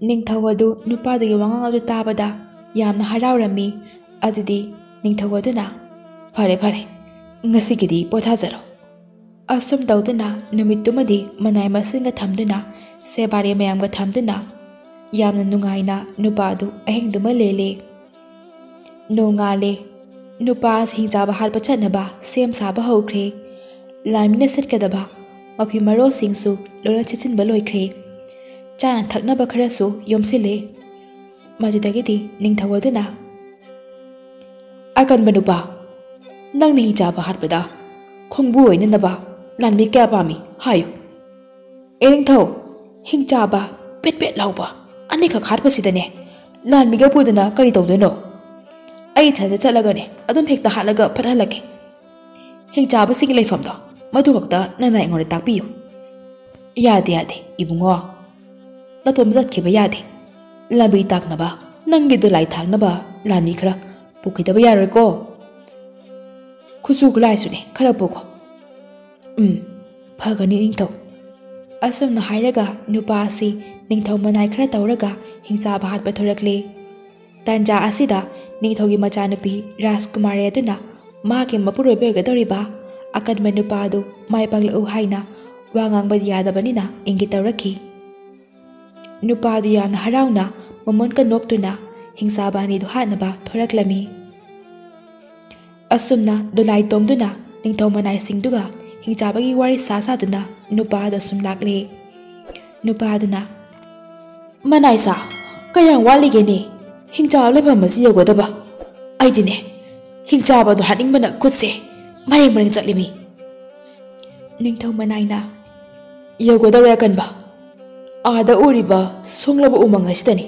ꯅꯤꯡꯊꯧ ꯑꯗꯨ ꯅꯨꯄꯥꯗꯨꯒꯤ ꯋꯥꯉꯥꯡ ꯑꯗꯨ ꯇꯥꯕꯗ ꯌꯥꯝꯅ ꯍꯔꯥꯎꯔꯝꯃꯤ꯫ ꯑꯗꯨꯗꯤ ꯅꯤꯡꯊꯧ ꯑꯗꯨꯅ, "ꯐꯔꯦ ꯐꯔꯦ, ꯉꯁꯤꯒꯤꯗꯤ ꯄꯣꯊꯥꯖꯔꯣ"꯫ ꯑꯁꯨꯝ ꯇꯧꯗꯨꯅ ꯅꯨꯃꯤꯠꯇꯨꯃꯗꯤ ꯃꯅꯥꯏ ꯃꯁꯤꯡꯒ ꯊꯝꯗꯨꯅ, ꯁꯦꯕꯥꯔꯤ ꯃꯌꯥꯝꯒ ꯊꯝꯗꯨꯅ ꯌꯥꯝꯅ ꯅꯨꯡꯉꯥꯏꯅ ꯅꯨꯄꯥ ꯑꯗꯨ ꯑꯍꯤꯡꯗꯨꯃ ꯂꯦꯜꯂꯦ꯫ ꯅꯣꯡꯉꯥꯜꯂꯦ꯫ ꯅꯨꯄꯥ ꯑꯁꯤ ꯍꯤꯡꯆꯥꯕ ꯍꯥꯠꯄ ꯆꯠꯅꯕ ꯁꯦꯝ ꯁꯥꯕ ꯍꯧꯈ꯭ꯔꯦ꯫ ꯂꯥꯟꯃꯤꯅ ꯁꯦꯠꯀꯗꯕ ꯃꯐꯤ ꯃꯔꯣꯜꯁꯤꯡꯁꯨ ꯂꯣꯏꯅ ꯁꯦꯠꯆꯤꯟꯕ ꯂꯣꯏꯈ꯭ꯔꯦ꯫ ꯆꯥꯅ ꯊꯛꯅꯕ ꯈꯔꯁꯨ ꯌꯣꯝꯁꯤꯜꯂꯦ꯫ ꯃꯗꯨꯗꯒꯤꯗꯤ ꯅꯤꯡꯊꯧ ꯑꯗꯨꯅ, "ꯑꯀꯟꯕ ꯅꯨꯄꯥ, ꯅꯪꯅ ꯍꯤꯡꯆꯥꯕ ꯍꯥꯠꯄꯗ ꯈꯣꯡꯕꯨ ꯑꯣꯏꯅꯅꯕ ꯂꯥꯟꯃꯤ ꯀꯌꯥ ꯄꯥꯝꯃꯤ ꯍꯥꯏꯌꯨ"꯫ "ꯏꯅꯤꯡꯊꯧ, ꯍꯤꯡꯆꯥꯕ ꯄꯦꯠ ꯄꯦꯠ ꯂꯥꯎꯕ ꯑꯅꯤꯈꯛ ꯍꯥꯠꯄꯁꯤꯗꯅꯦ ꯂꯥꯟꯃꯤꯒ ꯄꯨꯗꯅ ꯀꯔꯤ ꯇꯧꯗꯣꯏꯅꯣ? ꯑꯩ ꯏꯊꯟꯇ ꯆꯠꯂꯒꯅꯦ ꯑꯗꯨꯝ ꯍꯦꯛꯇ ꯍꯥꯠꯂꯒ ꯐꯠꯍꯜꯂꯛꯀꯦ꯫ ꯍꯤꯡꯆꯥꯕꯁꯤꯡꯒꯤ ꯂꯩꯐꯝꯗꯣ ꯃꯗꯨ ꯈꯛꯇ ꯅꯪꯅ ꯑꯩꯉꯣꯟꯗ ꯇꯥꯛꯄꯤꯌꯨ"꯫ "ꯌꯥꯗꯦ, ꯌꯥꯗꯦ, ꯏꯕꯨꯡꯉꯣ꯫ ꯅꯇꯣꯝꯇ ꯆꯠꯈꯤꯕ ꯌꯥꯗꯦ꯫ ꯂꯝꯕꯤ ꯇꯥꯛꯅꯕ, ꯅꯪꯒꯤ ꯗꯣꯂꯥꯏ ꯊꯥꯡꯅꯕ ꯂꯥꯟꯃꯤ ꯈꯔ ꯄꯨꯈꯤꯗꯕ ꯌꯥꯔꯣꯏꯀꯣ꯫ ꯈꯨꯠꯁꯨ ꯈꯨꯠꯂꯥꯏꯁꯨꯅꯦ ꯈꯔ ꯄꯨꯈꯣ"꯫ "ꯎꯝ, ꯐꯒꯅꯤ ꯅꯤꯡꯊꯧ"꯫ ꯑꯁꯨꯝꯅ ꯍꯥꯏꯔꯒ ꯅꯨꯄꯥ ꯑꯁꯤ ꯅꯤꯡꯊꯧ ꯃꯅꯥꯏ ꯈꯔ ꯇꯧꯔꯒ ꯍꯤꯡꯆꯥꯕ ꯍꯥꯠꯄ ꯊꯣꯔꯛꯂꯦ꯫ ꯇꯥꯟꯖꯥ ꯑꯁꯤꯗ ꯅꯤꯡꯊꯧꯒꯤ ꯃꯆꯥꯅꯨꯄꯤ ꯔꯥꯖꯀꯨꯃꯥꯔꯤ ꯑꯗꯨꯅ ꯃꯥꯒꯤ ꯃꯄꯨꯔꯣꯏꯕ ꯑꯣꯏꯒꯗꯧꯔꯤꯕ ꯑꯀꯟꯕ ꯅꯨꯄꯥ ꯑꯗꯨ ꯃꯥꯏ ꯄꯥꯛꯂꯛꯎ ꯍꯥꯏꯅ ꯋꯥ ꯉꯥꯡꯕꯗꯤ ꯌꯥꯗꯕꯅꯤꯅ ꯏꯪꯒꯤꯠ ꯇꯧꯔꯛꯈꯤ꯫ ꯅꯨꯄꯥ ꯑꯗꯨ ꯌꯥꯝꯅ ꯍꯔꯥꯎꯅ ꯃꯃꯣꯟꯀ ꯅꯣꯛꯇꯨꯅ ꯍꯤꯡꯆꯥꯕ ꯑꯅꯤꯗꯨ ꯍꯥꯠꯅꯕ ꯊꯣꯔꯛꯂꯝꯃꯤ꯫ ꯑꯁꯨꯝꯅ ꯗꯣꯂꯥꯏ ꯇꯣꯡꯗꯨꯅ ꯅꯤꯡꯊꯧ ꯃꯅꯥꯏꯁꯤꯡꯗꯨꯒ ꯍꯤꯡꯆꯥꯕꯒꯤ ꯋꯥꯔꯤ ꯁꯥ ꯁꯥꯗꯨꯅ ꯅꯨꯄꯥꯗꯣ ꯁꯨꯝ ꯂꯥꯛꯂꯦ꯫ ꯅꯨꯄꯥꯗꯨꯅ, "ꯃꯅꯥꯏꯁꯥ, ꯀꯌꯥꯝ ꯋꯥꯠꯂꯤꯒꯦꯅꯦ? ꯍꯤꯡꯆꯥꯕ ꯂꯩꯐꯝ ꯑꯁꯤ ꯌꯧꯒꯗꯕ꯫ ꯑꯩꯗꯤꯅꯦ, ꯍꯤꯡꯆꯥꯕꯗꯣ ꯍꯥꯠꯅꯤꯡꯕꯅ ꯈꯨꯠꯁꯦ ꯃꯔꯦꯡ ꯃꯔꯦꯡ ꯆꯠꯂꯤꯃꯤ꯫" ꯅꯤꯡꯊꯧ ꯃꯅꯥꯏꯅ, "ꯌꯧꯒꯗꯧꯔꯦ ꯑꯀꯟꯕ꯫ ꯑꯥꯗ ꯎꯔꯤꯕ ꯁꯣꯡꯂꯕ ꯎꯃꯪ ꯑꯁꯤꯗꯅꯤ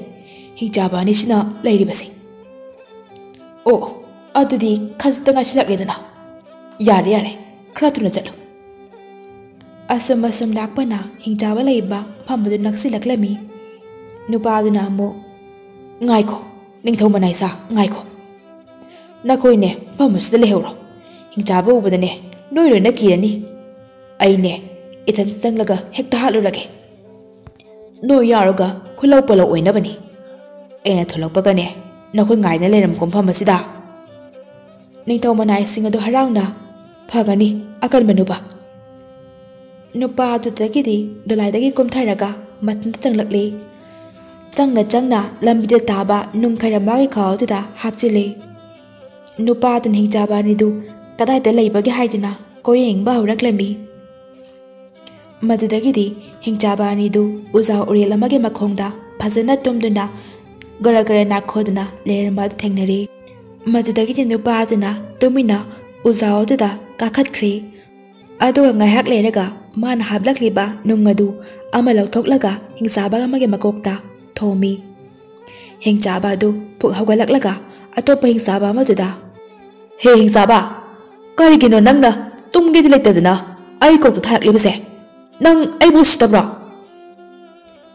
ꯍꯤꯡꯆꯥꯕ ꯑꯅꯤꯁꯤꯅ ꯂꯩꯔꯤꯕꯁꯤ꯫ ꯑꯣ, ꯑꯗꯨꯗꯤ ꯈꯖꯤꯛꯇ ꯉꯥꯏꯁꯤꯜꯂꯛꯂꯦꯗꯅ꯫ ꯌꯥꯔꯦ, ꯌꯥꯔꯦ, ꯈꯔ ꯊꯨꯅ ꯆꯠꯂꯨ꯫" ꯑꯁꯨꯝ ꯑꯁꯨꯝ ꯂꯥꯛꯄꯅ ꯍꯤꯡꯆꯥꯕ ꯂꯩꯕ ꯃꯐꯝ ꯑꯗꯨ ꯅꯛꯁꯤꯜꯂꯛꯂꯝꯃꯤ꯫ ꯅꯨꯄꯥꯗꯨꯅ ꯑꯃꯨꯛ, "ꯉꯥꯏꯈꯣ, ꯅꯤꯡꯊꯧ ꯃꯅꯥꯏꯁꯥ, ꯉꯥꯏꯈꯣ꯫ ꯅꯈꯣꯏꯅꯦ ꯃꯐꯝ ꯑꯁꯤꯗ ꯂꯩꯍꯧꯔꯣ꯫ ꯍꯤꯡꯆꯥꯕ ꯎꯕꯗꯅꯦ ꯅꯣꯏ ꯂꯣꯏꯅ ꯀꯤꯔꯅꯤ꯫ ꯑꯩꯅꯦ ꯏꯊꯟ ꯆꯪꯂꯒ ꯍꯦꯛꯇ ꯍꯥꯠꯂꯨꯔꯒꯦ꯫ ꯅꯣꯏ ꯌꯥꯎꯔꯒ ꯈꯨꯜꯂꯧ ꯄꯜꯂꯧ ꯑꯣꯏꯅꯕꯅꯤ꯫ ꯑꯩꯅ ꯊꯣꯛꯂꯛꯄꯒꯅꯦ ꯅꯈꯣꯏ ꯉꯥꯏꯅ ꯂꯩꯔꯝꯃꯨꯀꯣ ꯃꯐꯝ ꯑꯁꯤꯗ꯫" ꯅꯤꯡꯊꯧ ꯃꯅꯥꯏꯁꯤꯡ ꯑꯗꯨ ꯍꯔꯥꯎꯅ, "ꯐꯒꯅꯤ, ꯑꯀꯟꯕ ꯅꯨꯄꯥ꯫" ꯅꯨꯄꯥ ꯑꯗꯨꯗꯒꯤꯗꯤ ꯗꯣꯂꯥꯏꯗꯒꯤ ꯀꯨꯝꯊꯔꯒ ꯃꯊꯟꯇ ꯆꯪꯂꯛꯂꯦ꯫ ꯆꯪꯅ ꯆꯪꯅ ꯂꯝꯕꯤꯗ ꯇꯥꯕ ꯅꯨꯡ ꯈꯔ ꯃꯥꯒꯤ ꯈꯥꯎ ꯑꯗꯨꯗ ꯍꯥꯞꯆꯤꯜꯂꯦ꯫ ꯅꯨꯄꯥ ꯑꯗꯨꯅ ꯍꯤꯡꯆꯥꯕ ꯑꯅꯤꯗꯨ ꯀꯗꯥꯏꯗ ꯂꯩꯕꯒꯦ ꯍꯥꯏꯗꯨꯅ ꯀꯣꯏꯌꯦꯡꯕ ꯍꯧꯔꯛꯂꯝꯃꯤ꯫ ꯃꯗꯨꯗꯒꯤꯗꯤ ꯍꯤꯡꯆꯥꯕ ꯑꯅꯤꯗꯨ ꯎꯖꯥꯎ ꯎꯔꯦꯜ ꯑꯃꯒꯤ ꯃꯈꯣꯡꯗ ꯐꯖꯅ ꯇꯨꯝꯗꯨꯅ ꯒꯔ ꯒꯔ ꯅꯥꯈꯣꯗꯨꯅ ꯂꯩꯔꯝꯕ ꯑꯗꯨ ꯊꯦꯡꯅꯔꯦ꯫ ꯃꯗꯨꯗꯒꯤꯗꯤ ꯅꯨꯄꯥ ꯑꯗꯨꯅ ꯇꯨꯃꯤꯟꯅ ꯎꯖꯥꯎ ꯑꯗꯨꯗ ꯀꯥꯈꯠꯈ꯭ꯔꯦ꯫ ꯑꯗꯨꯒ ꯉꯥꯏꯍꯥꯛ ꯂꯩꯔꯒ ꯃꯥꯅ ꯍꯥꯞꯂꯛꯂꯤꯕ ꯅꯨꯡ ꯑꯗꯨ ꯑꯃ ꯂꯧꯊꯣꯛꯂꯒ ꯍꯤꯡꯆꯥꯕ ꯑꯃꯒꯤ ꯃꯀꯣꯛꯇ ꯊꯣꯝꯃꯤ꯫ ꯍꯤꯡꯆꯥꯕ ꯑꯗꯨ ꯐꯨꯛ ꯍꯧꯒꯠꯂꯛꯂꯒ ꯑꯇꯣꯞꯄ ꯍꯤꯡꯆꯥꯕ ꯑꯃꯗꯨꯗ, "ꯍꯦ ꯍꯤꯡꯆꯥꯕ, ꯀꯔꯤꯒꯤꯅꯣ ꯅꯪꯅ ꯇꯨꯝꯒꯦꯗꯤ ꯂꯩꯇꯗꯅ ꯑꯩ ꯀꯣꯛꯇ ꯊꯥꯔꯛꯂꯤꯕꯁꯦ? ꯅꯪ ꯑꯩꯕꯨ ꯎꯁꯤꯠꯇꯕ꯭ꯔꯣ?"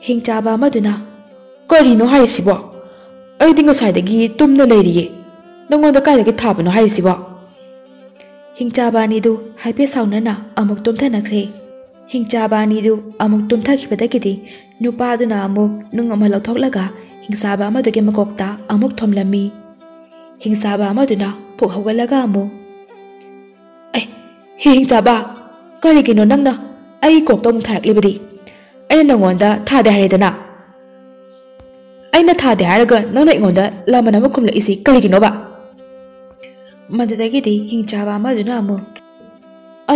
ꯍꯤꯡꯆꯥꯕ ꯑꯃꯗꯨꯅ, "ꯀꯔꯤꯅꯣ ꯍꯥꯏꯔꯤꯁꯤꯕꯣ? ꯑꯩꯗꯤ ꯉꯁꯥꯏꯗꯒꯤ ꯇꯨꯝꯅ ꯂꯩꯔꯤꯌꯦ꯫ ꯅꯪꯉꯣꯟꯗ ꯀꯥꯏꯗꯒꯤ ꯊꯥꯕꯅꯣ ꯍꯥꯏꯔꯤꯁꯤꯕꯣ?" ꯍꯤꯡꯆꯥꯕ ꯑꯅꯤꯗꯨ ꯍꯥꯏꯐꯦꯠ ꯁꯥꯎꯅꯅ ꯑꯃꯨꯛ ꯇꯨꯝꯊꯅꯈ꯭ꯔꯦ꯫ ꯍꯤꯡꯆꯥꯕ ꯑꯅꯤꯗꯨ ꯑꯃꯨꯛ ꯇꯨꯝꯊꯈꯤꯕꯗꯒꯤꯗꯤ ꯅꯨꯄꯥꯗꯨꯅ ꯑꯃꯨꯛ ꯅꯨꯡ ꯑꯃ ꯂꯧꯊꯣꯛꯂꯒ ꯍꯤꯡꯆꯥꯕ ꯑꯃꯗꯨꯒꯤ ꯃꯀꯣꯛꯇ ꯑꯃꯨꯛ ꯊꯣꯝꯂꯝꯃꯤ꯫ ꯍꯤꯡꯆꯥꯕ ꯑꯃꯗꯨꯅ ꯐꯨꯛ ꯍꯧꯒꯠꯂꯒ ꯑꯃꯨꯛ, "ꯑꯦ, ꯍꯦ ꯍꯤꯡꯆꯥꯕ, ꯀꯔꯤꯒꯤꯅꯣ ꯅꯪꯅ ꯑꯩ ꯀꯣꯛꯇ ꯑꯃꯨꯛ ꯊꯥꯔꯛꯂꯤꯕꯗꯤ? ꯑꯩꯅ ꯅꯪꯉꯣꯟꯗ ꯊꯥꯗꯦ ꯍꯥꯏꯔꯦꯗꯅ꯫ ꯑꯩꯅ ꯊꯥꯗꯦ ꯍꯥꯏꯔꯒ ꯅꯪꯅ ꯑꯩꯉꯣꯟꯗ ꯂꯃꯟ ꯑꯃ ꯈꯨꯝꯂꯛꯏꯁꯤ ꯀꯔꯤꯒꯤꯅꯣꯕ?" ꯃꯗꯨꯗꯒꯤꯗꯤ ꯍꯤꯡꯆꯥꯕ ꯑꯃꯗꯨꯅ ꯑꯃꯨꯛ,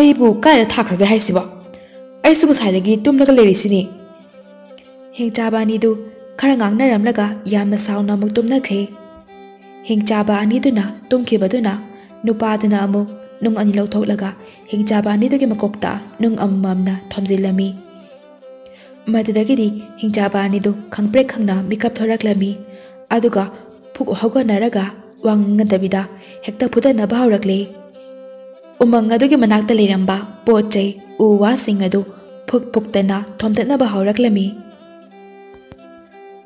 ꯑꯩꯕꯨ ꯀꯥꯏꯗ ꯊꯥꯈ꯭ꯔꯒꯦ ꯍꯥꯏꯁꯤꯕꯣ? ꯑꯩꯁꯨ ꯉꯁꯥꯏꯗꯒꯤ ꯇꯨꯝꯂꯒ ꯂꯩꯔꯤꯁꯤꯅꯤ꯫ ꯍꯤꯡꯆꯥꯕ ꯑꯅꯤꯗꯨ ꯈꯔ ꯉꯥꯡꯅꯔꯝꯂꯒ ꯌꯥꯝꯅ ꯁꯥꯎꯅ ꯑꯃꯨꯛ ꯇꯨꯝꯅꯈ꯭ꯔꯦ꯫ ꯍꯤꯡꯆꯥꯕ ꯑꯅꯤꯗꯨꯅ ꯇꯨꯝꯈꯤꯕꯗꯨꯅ ꯅꯨꯄꯥꯗꯨꯅ ꯑꯃꯨꯛ ꯅꯨꯡ ꯑꯅꯤ ꯂꯧꯊꯣꯛꯂꯒ ꯍꯤꯡꯆꯥꯕ ꯑꯅꯤꯗꯨꯒꯤ ꯃꯀꯣꯛꯇ ꯅꯨꯡ ꯑꯃꯃꯝꯅ ꯊꯣꯝꯖꯤꯜꯂꯝꯃꯤ꯫ ꯃꯗꯨꯗꯒꯤꯗꯤ ꯍꯤꯡꯆꯥꯕ ꯑꯅꯤꯗꯨ ꯈꯪꯄ꯭ꯔꯦꯛ ꯈꯪꯅ ꯃꯤꯀꯞ ꯊꯣꯔꯛꯂꯝꯃꯤ꯫ ꯑꯗꯨꯒ ꯐꯨꯛ ꯍꯧꯒꯠꯅꯔꯒ ꯋꯥ ꯉꯥꯡꯅꯗꯕꯤꯗ ꯍꯦꯛꯇ ꯐꯨꯗꯅꯕ ꯍꯧꯔꯛꯂꯦ꯫ ꯎꯃꯪ ꯑꯗꯨꯒꯤ ꯃꯅꯥꯛꯇ ꯂꯩꯔꯝꯕ ꯄꯣꯠ ꯆꯩ, ꯎ ꯋꯥꯁꯤꯡ ꯑꯗꯨ ꯐꯨꯛ ꯐꯨꯛꯇꯅ ꯊꯣꯝꯗꯠꯅꯕ ꯍꯧꯔꯛꯂꯝꯃꯤ꯫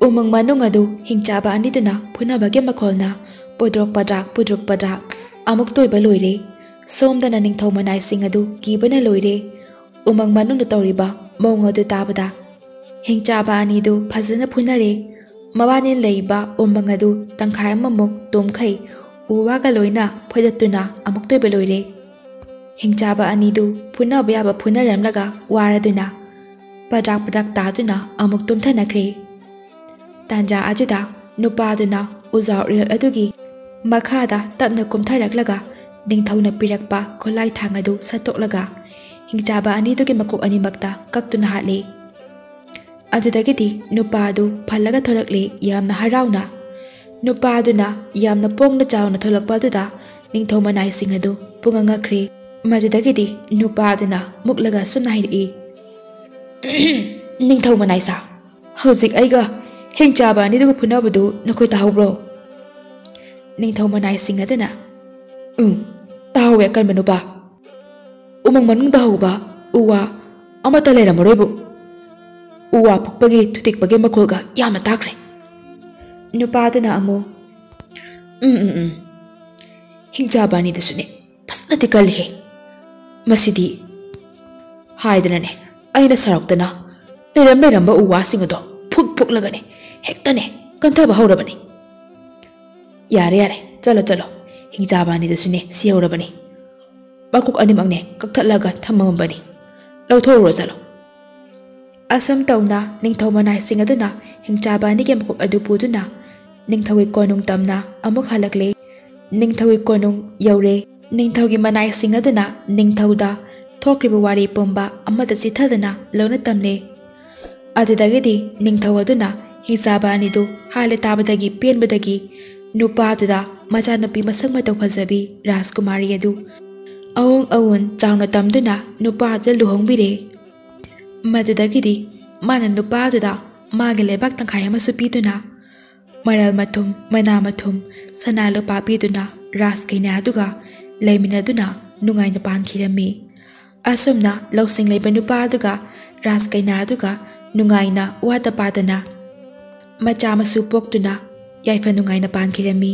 ꯎꯃꯪ ꯃꯅꯨꯡ ꯑꯗꯨ ꯍꯤꯡꯆꯥꯕ ꯑꯅꯤꯗꯨꯅ ꯐꯨꯅꯕꯒꯤ ꯃꯈꯣꯜꯅ ꯄꯨꯗ꯭ꯔꯣꯛ ꯄꯗ꯭ꯔꯥꯛ, ꯄꯨꯗ꯭ꯔꯣꯛ ꯄꯗ꯭ꯔꯥꯛ ꯑꯃꯨꯛ ꯇꯣꯏꯕ ꯂꯣꯏꯔꯦ꯫ ꯁꯣꯝꯗꯅ ꯅꯤꯡꯊꯧ ꯃꯅꯥꯏꯁꯤꯡ ꯑꯗꯨ ꯀꯤꯕꯅ ꯂꯣꯏꯔꯦ꯫ ꯎꯃꯪ ꯃꯅꯨꯡꯗ ꯇꯧꯔꯤꯕ ꯃꯑꯣꯡ ꯑꯗꯨ ꯇꯥꯕꯗ ꯍꯤꯡꯆꯥꯕ ꯑꯅꯤꯗꯨ ꯐꯖꯅ ꯐꯨꯅꯔꯦ꯫ ꯃꯕꯥꯅꯤ ꯂꯩꯕ ꯎꯃꯪ ꯑꯗꯨ ꯇꯪꯈꯥꯏ ꯑꯃꯃꯨꯛ ꯇꯨꯝꯈꯩ ꯎ ꯋꯥꯒ ꯂꯣꯏꯅ ꯐꯣꯏꯗꯠꯇꯨꯅ ꯑꯃꯨꯛ ꯇꯣꯏꯕ ꯂꯣꯏꯔꯦ꯫ ꯍꯤꯡꯆꯥꯕ ꯑꯅꯤꯗꯨ ꯐꯨꯅꯕ ꯌꯥꯕ ꯐꯨꯅꯔꯝꯂꯒ ꯋꯥꯔꯗꯨꯅ ꯄꯗ꯭ꯔꯥꯛ ꯄꯗ꯭ꯔꯥꯛ ꯇꯥꯗꯨꯅ ꯑꯃꯨꯛ ꯇꯨꯝꯊꯅꯈ꯭ꯔꯦ꯫ ꯇꯥꯟꯖꯥ ꯑꯗꯨꯗ ꯅꯨꯄꯥꯗꯨꯅ ꯎꯖꯥꯎ ꯎꯌꯦꯜ ꯑꯗꯨꯒꯤ ꯃꯈꯥꯗ ꯇꯞꯅ ꯀꯨꯝꯊꯔꯛꯂꯒ ꯅꯤꯡꯊꯧꯅ ꯄꯤꯔꯛꯄ ꯈꯨꯠꯂꯥꯏ ꯊꯥꯡ ꯑꯗꯨ ꯁꯠꯇꯣꯛꯂꯒ ꯍꯤꯡꯆꯥꯕ ꯑꯅꯤꯗꯨꯒꯤ ꯃꯀꯣꯛ ꯑꯅꯤꯃꯛꯇ ꯀꯛꯇꯨꯅ ꯍꯥꯠꯂꯤ꯫ ꯑꯗꯨꯗꯒꯤꯗꯤ ꯅꯨꯄꯥ ꯑꯗꯨ ꯐꯜꯂꯒ ꯊꯣꯔꯛꯂꯦ ꯌꯥꯝꯅ ꯍꯔꯥꯎꯅ꯫ ꯅꯨꯄꯥ ꯑꯗꯨꯅ ꯌꯥꯝꯅ ꯄꯣꯡꯅ ꯆꯥꯎꯅ ꯊꯣꯛꯂꯛꯄ ꯑꯗꯨꯗ ꯅꯤꯡꯊꯧ ꯃꯅꯥꯏꯁꯤꯡ ꯑꯗꯨ ꯄꯨꯡꯉꯛ ꯉꯛꯈ꯭ꯔꯦ꯫ ꯃꯗꯨꯗꯒꯤꯗꯤ ꯅꯨꯄꯥ ꯑꯗꯨꯅ ꯃꯨꯛꯂꯒ ꯁꯨꯝꯅ ꯍꯥꯏꯔꯛꯏ, "ꯅꯤꯡꯊꯧ ꯃꯅꯥꯏꯁꯥ, ꯍꯧꯖꯤꯛ ꯑꯩꯒ ꯍꯤꯡꯆꯥꯕ ꯑꯅꯤꯗꯨꯒ ꯐꯨꯅꯕꯗꯨ ꯅꯈꯣꯏ ꯇꯥꯍꯧꯕ꯭ꯔꯣ?" ꯅꯤꯡꯊꯧ ꯃꯅꯥꯏꯁꯤꯡ ꯑꯗꯨꯅ, "ꯎꯝ, ꯇꯥꯍꯧꯋꯦ ꯑꯀꯟꯕ ꯅꯨꯄꯥ꯫ ꯎꯃꯪ ꯃꯅꯨꯡꯗ ꯍꯧꯕ ꯎ ꯋꯥ ꯑꯃꯠꯇ ꯂꯩꯔꯝꯃꯔꯣꯏꯕꯨ꯫ ꯎ ꯋꯥ ꯐꯨꯛꯄꯒꯤ ꯊꯨꯗꯦꯛꯄꯒꯤ ꯃꯈꯣꯜꯒ ꯌꯥꯝꯅ ꯇꯥꯈ꯭ꯔꯦ꯫" ꯅꯨꯄꯥꯗꯨꯅ ꯑꯃꯨꯛ, "ꯎꯝ, ꯎꯝ, ꯎꯝ꯫ ꯍꯤꯡꯆꯥꯕ ꯑꯅꯤꯗꯨꯁꯨꯅꯦ, ꯐꯖꯅꯗꯤ ꯀꯜꯂꯤꯍꯦ꯫ ꯃꯁꯤꯗꯤ ꯍꯥꯏꯗꯅꯅꯦ, ꯑꯩꯅ ꯁꯥꯎꯔꯛꯇꯅ ꯂꯩꯔꯝ ꯂꯩꯔꯝꯕ ꯎ ꯋꯥꯁꯤꯡ ꯑꯗꯣ ꯐꯨꯛ ꯐꯨꯛꯂꯒꯅꯦ, ꯍꯦꯛꯇꯅꯦ ꯀꯟꯊꯕ ꯍꯧꯔꯕꯅꯤ꯫ ꯌꯥꯔꯦ, ꯌꯥꯔꯦ, ꯆꯠꯂꯣ, ꯆꯠꯂꯣ꯫ ꯍꯤꯡꯆꯥꯕ ꯑꯅꯤꯗꯨꯁꯨꯅꯦ ꯁꯤꯍꯧꯔꯕꯅꯤ꯫ ꯃꯀꯣꯛ ꯑꯅꯤꯃꯛꯅꯦ ꯀꯛꯊꯠꯂꯒ ꯊꯝꯃꯝꯕꯅꯤ꯫ ꯂꯧꯊꯣꯛꯎꯔꯣ, ꯆꯠꯂꯣ꯫" ꯑꯁꯨꯝ ꯇꯧꯅ ꯅꯤꯡꯊꯧ ꯃꯅꯥꯏꯁꯤꯡ ꯑꯗꯨꯅ ꯍꯤꯡꯆꯥꯕ ꯑꯅꯤꯒꯤ ꯃꯀꯣꯛ ꯑꯗꯨ ꯄꯨꯗꯨꯅ ꯅꯤꯡꯊꯧꯒꯤ ꯀꯣꯅꯨꯡ ꯇꯝꯅ ꯑꯃꯨꯛ ꯍꯜꯂꯛꯂꯦ꯫ ꯅꯤꯡꯊꯧꯒꯤ ꯀꯣꯅꯨꯡ ꯌꯧꯔꯦ꯫ ꯅꯤꯡꯊꯧꯒꯤ ꯃꯅꯥꯏꯁꯤꯡ ꯑꯗꯨꯅ ꯅꯤꯡꯊꯧꯗ ꯊꯣꯛꯈ꯭ꯔꯤꯕ ꯋꯥꯔꯤ ꯄꯨꯝꯕ ꯑꯃꯠꯇ ꯆꯤꯊꯗꯅ ꯂꯣꯏꯅ ꯇꯝꯂꯦ꯫ ꯑꯗꯨꯗꯒꯤꯗꯤ ꯅꯤꯡꯊꯧ ꯑꯗꯨꯅ ꯍꯤꯡꯆꯥꯕ ꯑꯅꯤꯗꯨ ꯍꯥꯠꯂꯦ ꯇꯥꯕꯗꯒꯤ ꯄꯦꯟꯕꯗꯒꯤ ꯅꯨꯄꯥꯗꯨꯗ ꯃꯆꯥꯅꯨꯄꯤ ꯃꯁꯛ ꯃꯇꯧ ꯐꯖꯕꯤ ꯔꯥꯖꯀꯨꯃꯥꯔꯤ ꯑꯗꯨ ꯑꯋꯣꯡ ꯑꯋꯣꯟ ꯆꯥꯎꯅ ꯇꯝꯗꯨꯅ ꯅꯨꯄꯥꯗꯨꯗ ꯂꯨꯍꯣꯡꯕꯤꯔꯦ꯫ ꯃꯗꯨꯗꯒꯤꯗꯤ ꯃꯥꯅ ꯅꯨꯄꯥꯗꯨꯗ ꯃꯥꯒꯤ ꯂꯩꯕꯥꯛ ꯇꯪꯈꯥꯏ ꯑꯃꯁꯨ ꯄꯤꯗꯨꯅ ꯃꯔꯜ ꯃꯊꯨꯝ, ꯃꯅꯥ ꯃꯊꯨꯝ, ꯁꯅꯥ ꯂꯨꯄꯥ ꯄꯤꯗꯨꯅ ꯔꯥꯖ ꯀꯩꯅꯥꯗꯨꯒ ꯂꯩꯃꯤꯟꯅꯗꯨꯅ ꯅꯨꯡꯉꯥꯏꯅ ꯄꯥꯟꯈꯤꯔꯝꯃꯤ꯫ ꯑꯁꯨꯝꯅ ꯂꯧꯁꯤꯡ ꯂꯩꯕ ꯅꯨꯄꯥꯗꯨꯒ ꯔꯥꯖ ꯀꯩꯅꯥꯗꯨꯒ ꯅꯨꯡꯉꯥꯏꯅ ꯋꯥꯇ ꯄꯥꯗꯅ ꯃꯆꯥ ꯃꯁꯨ ꯄꯣꯛꯇꯨꯅ ꯌꯥꯏꯐ ꯅꯨꯡꯉꯥꯏꯅ ꯄꯥꯟꯈꯤꯔꯝꯃꯤ꯫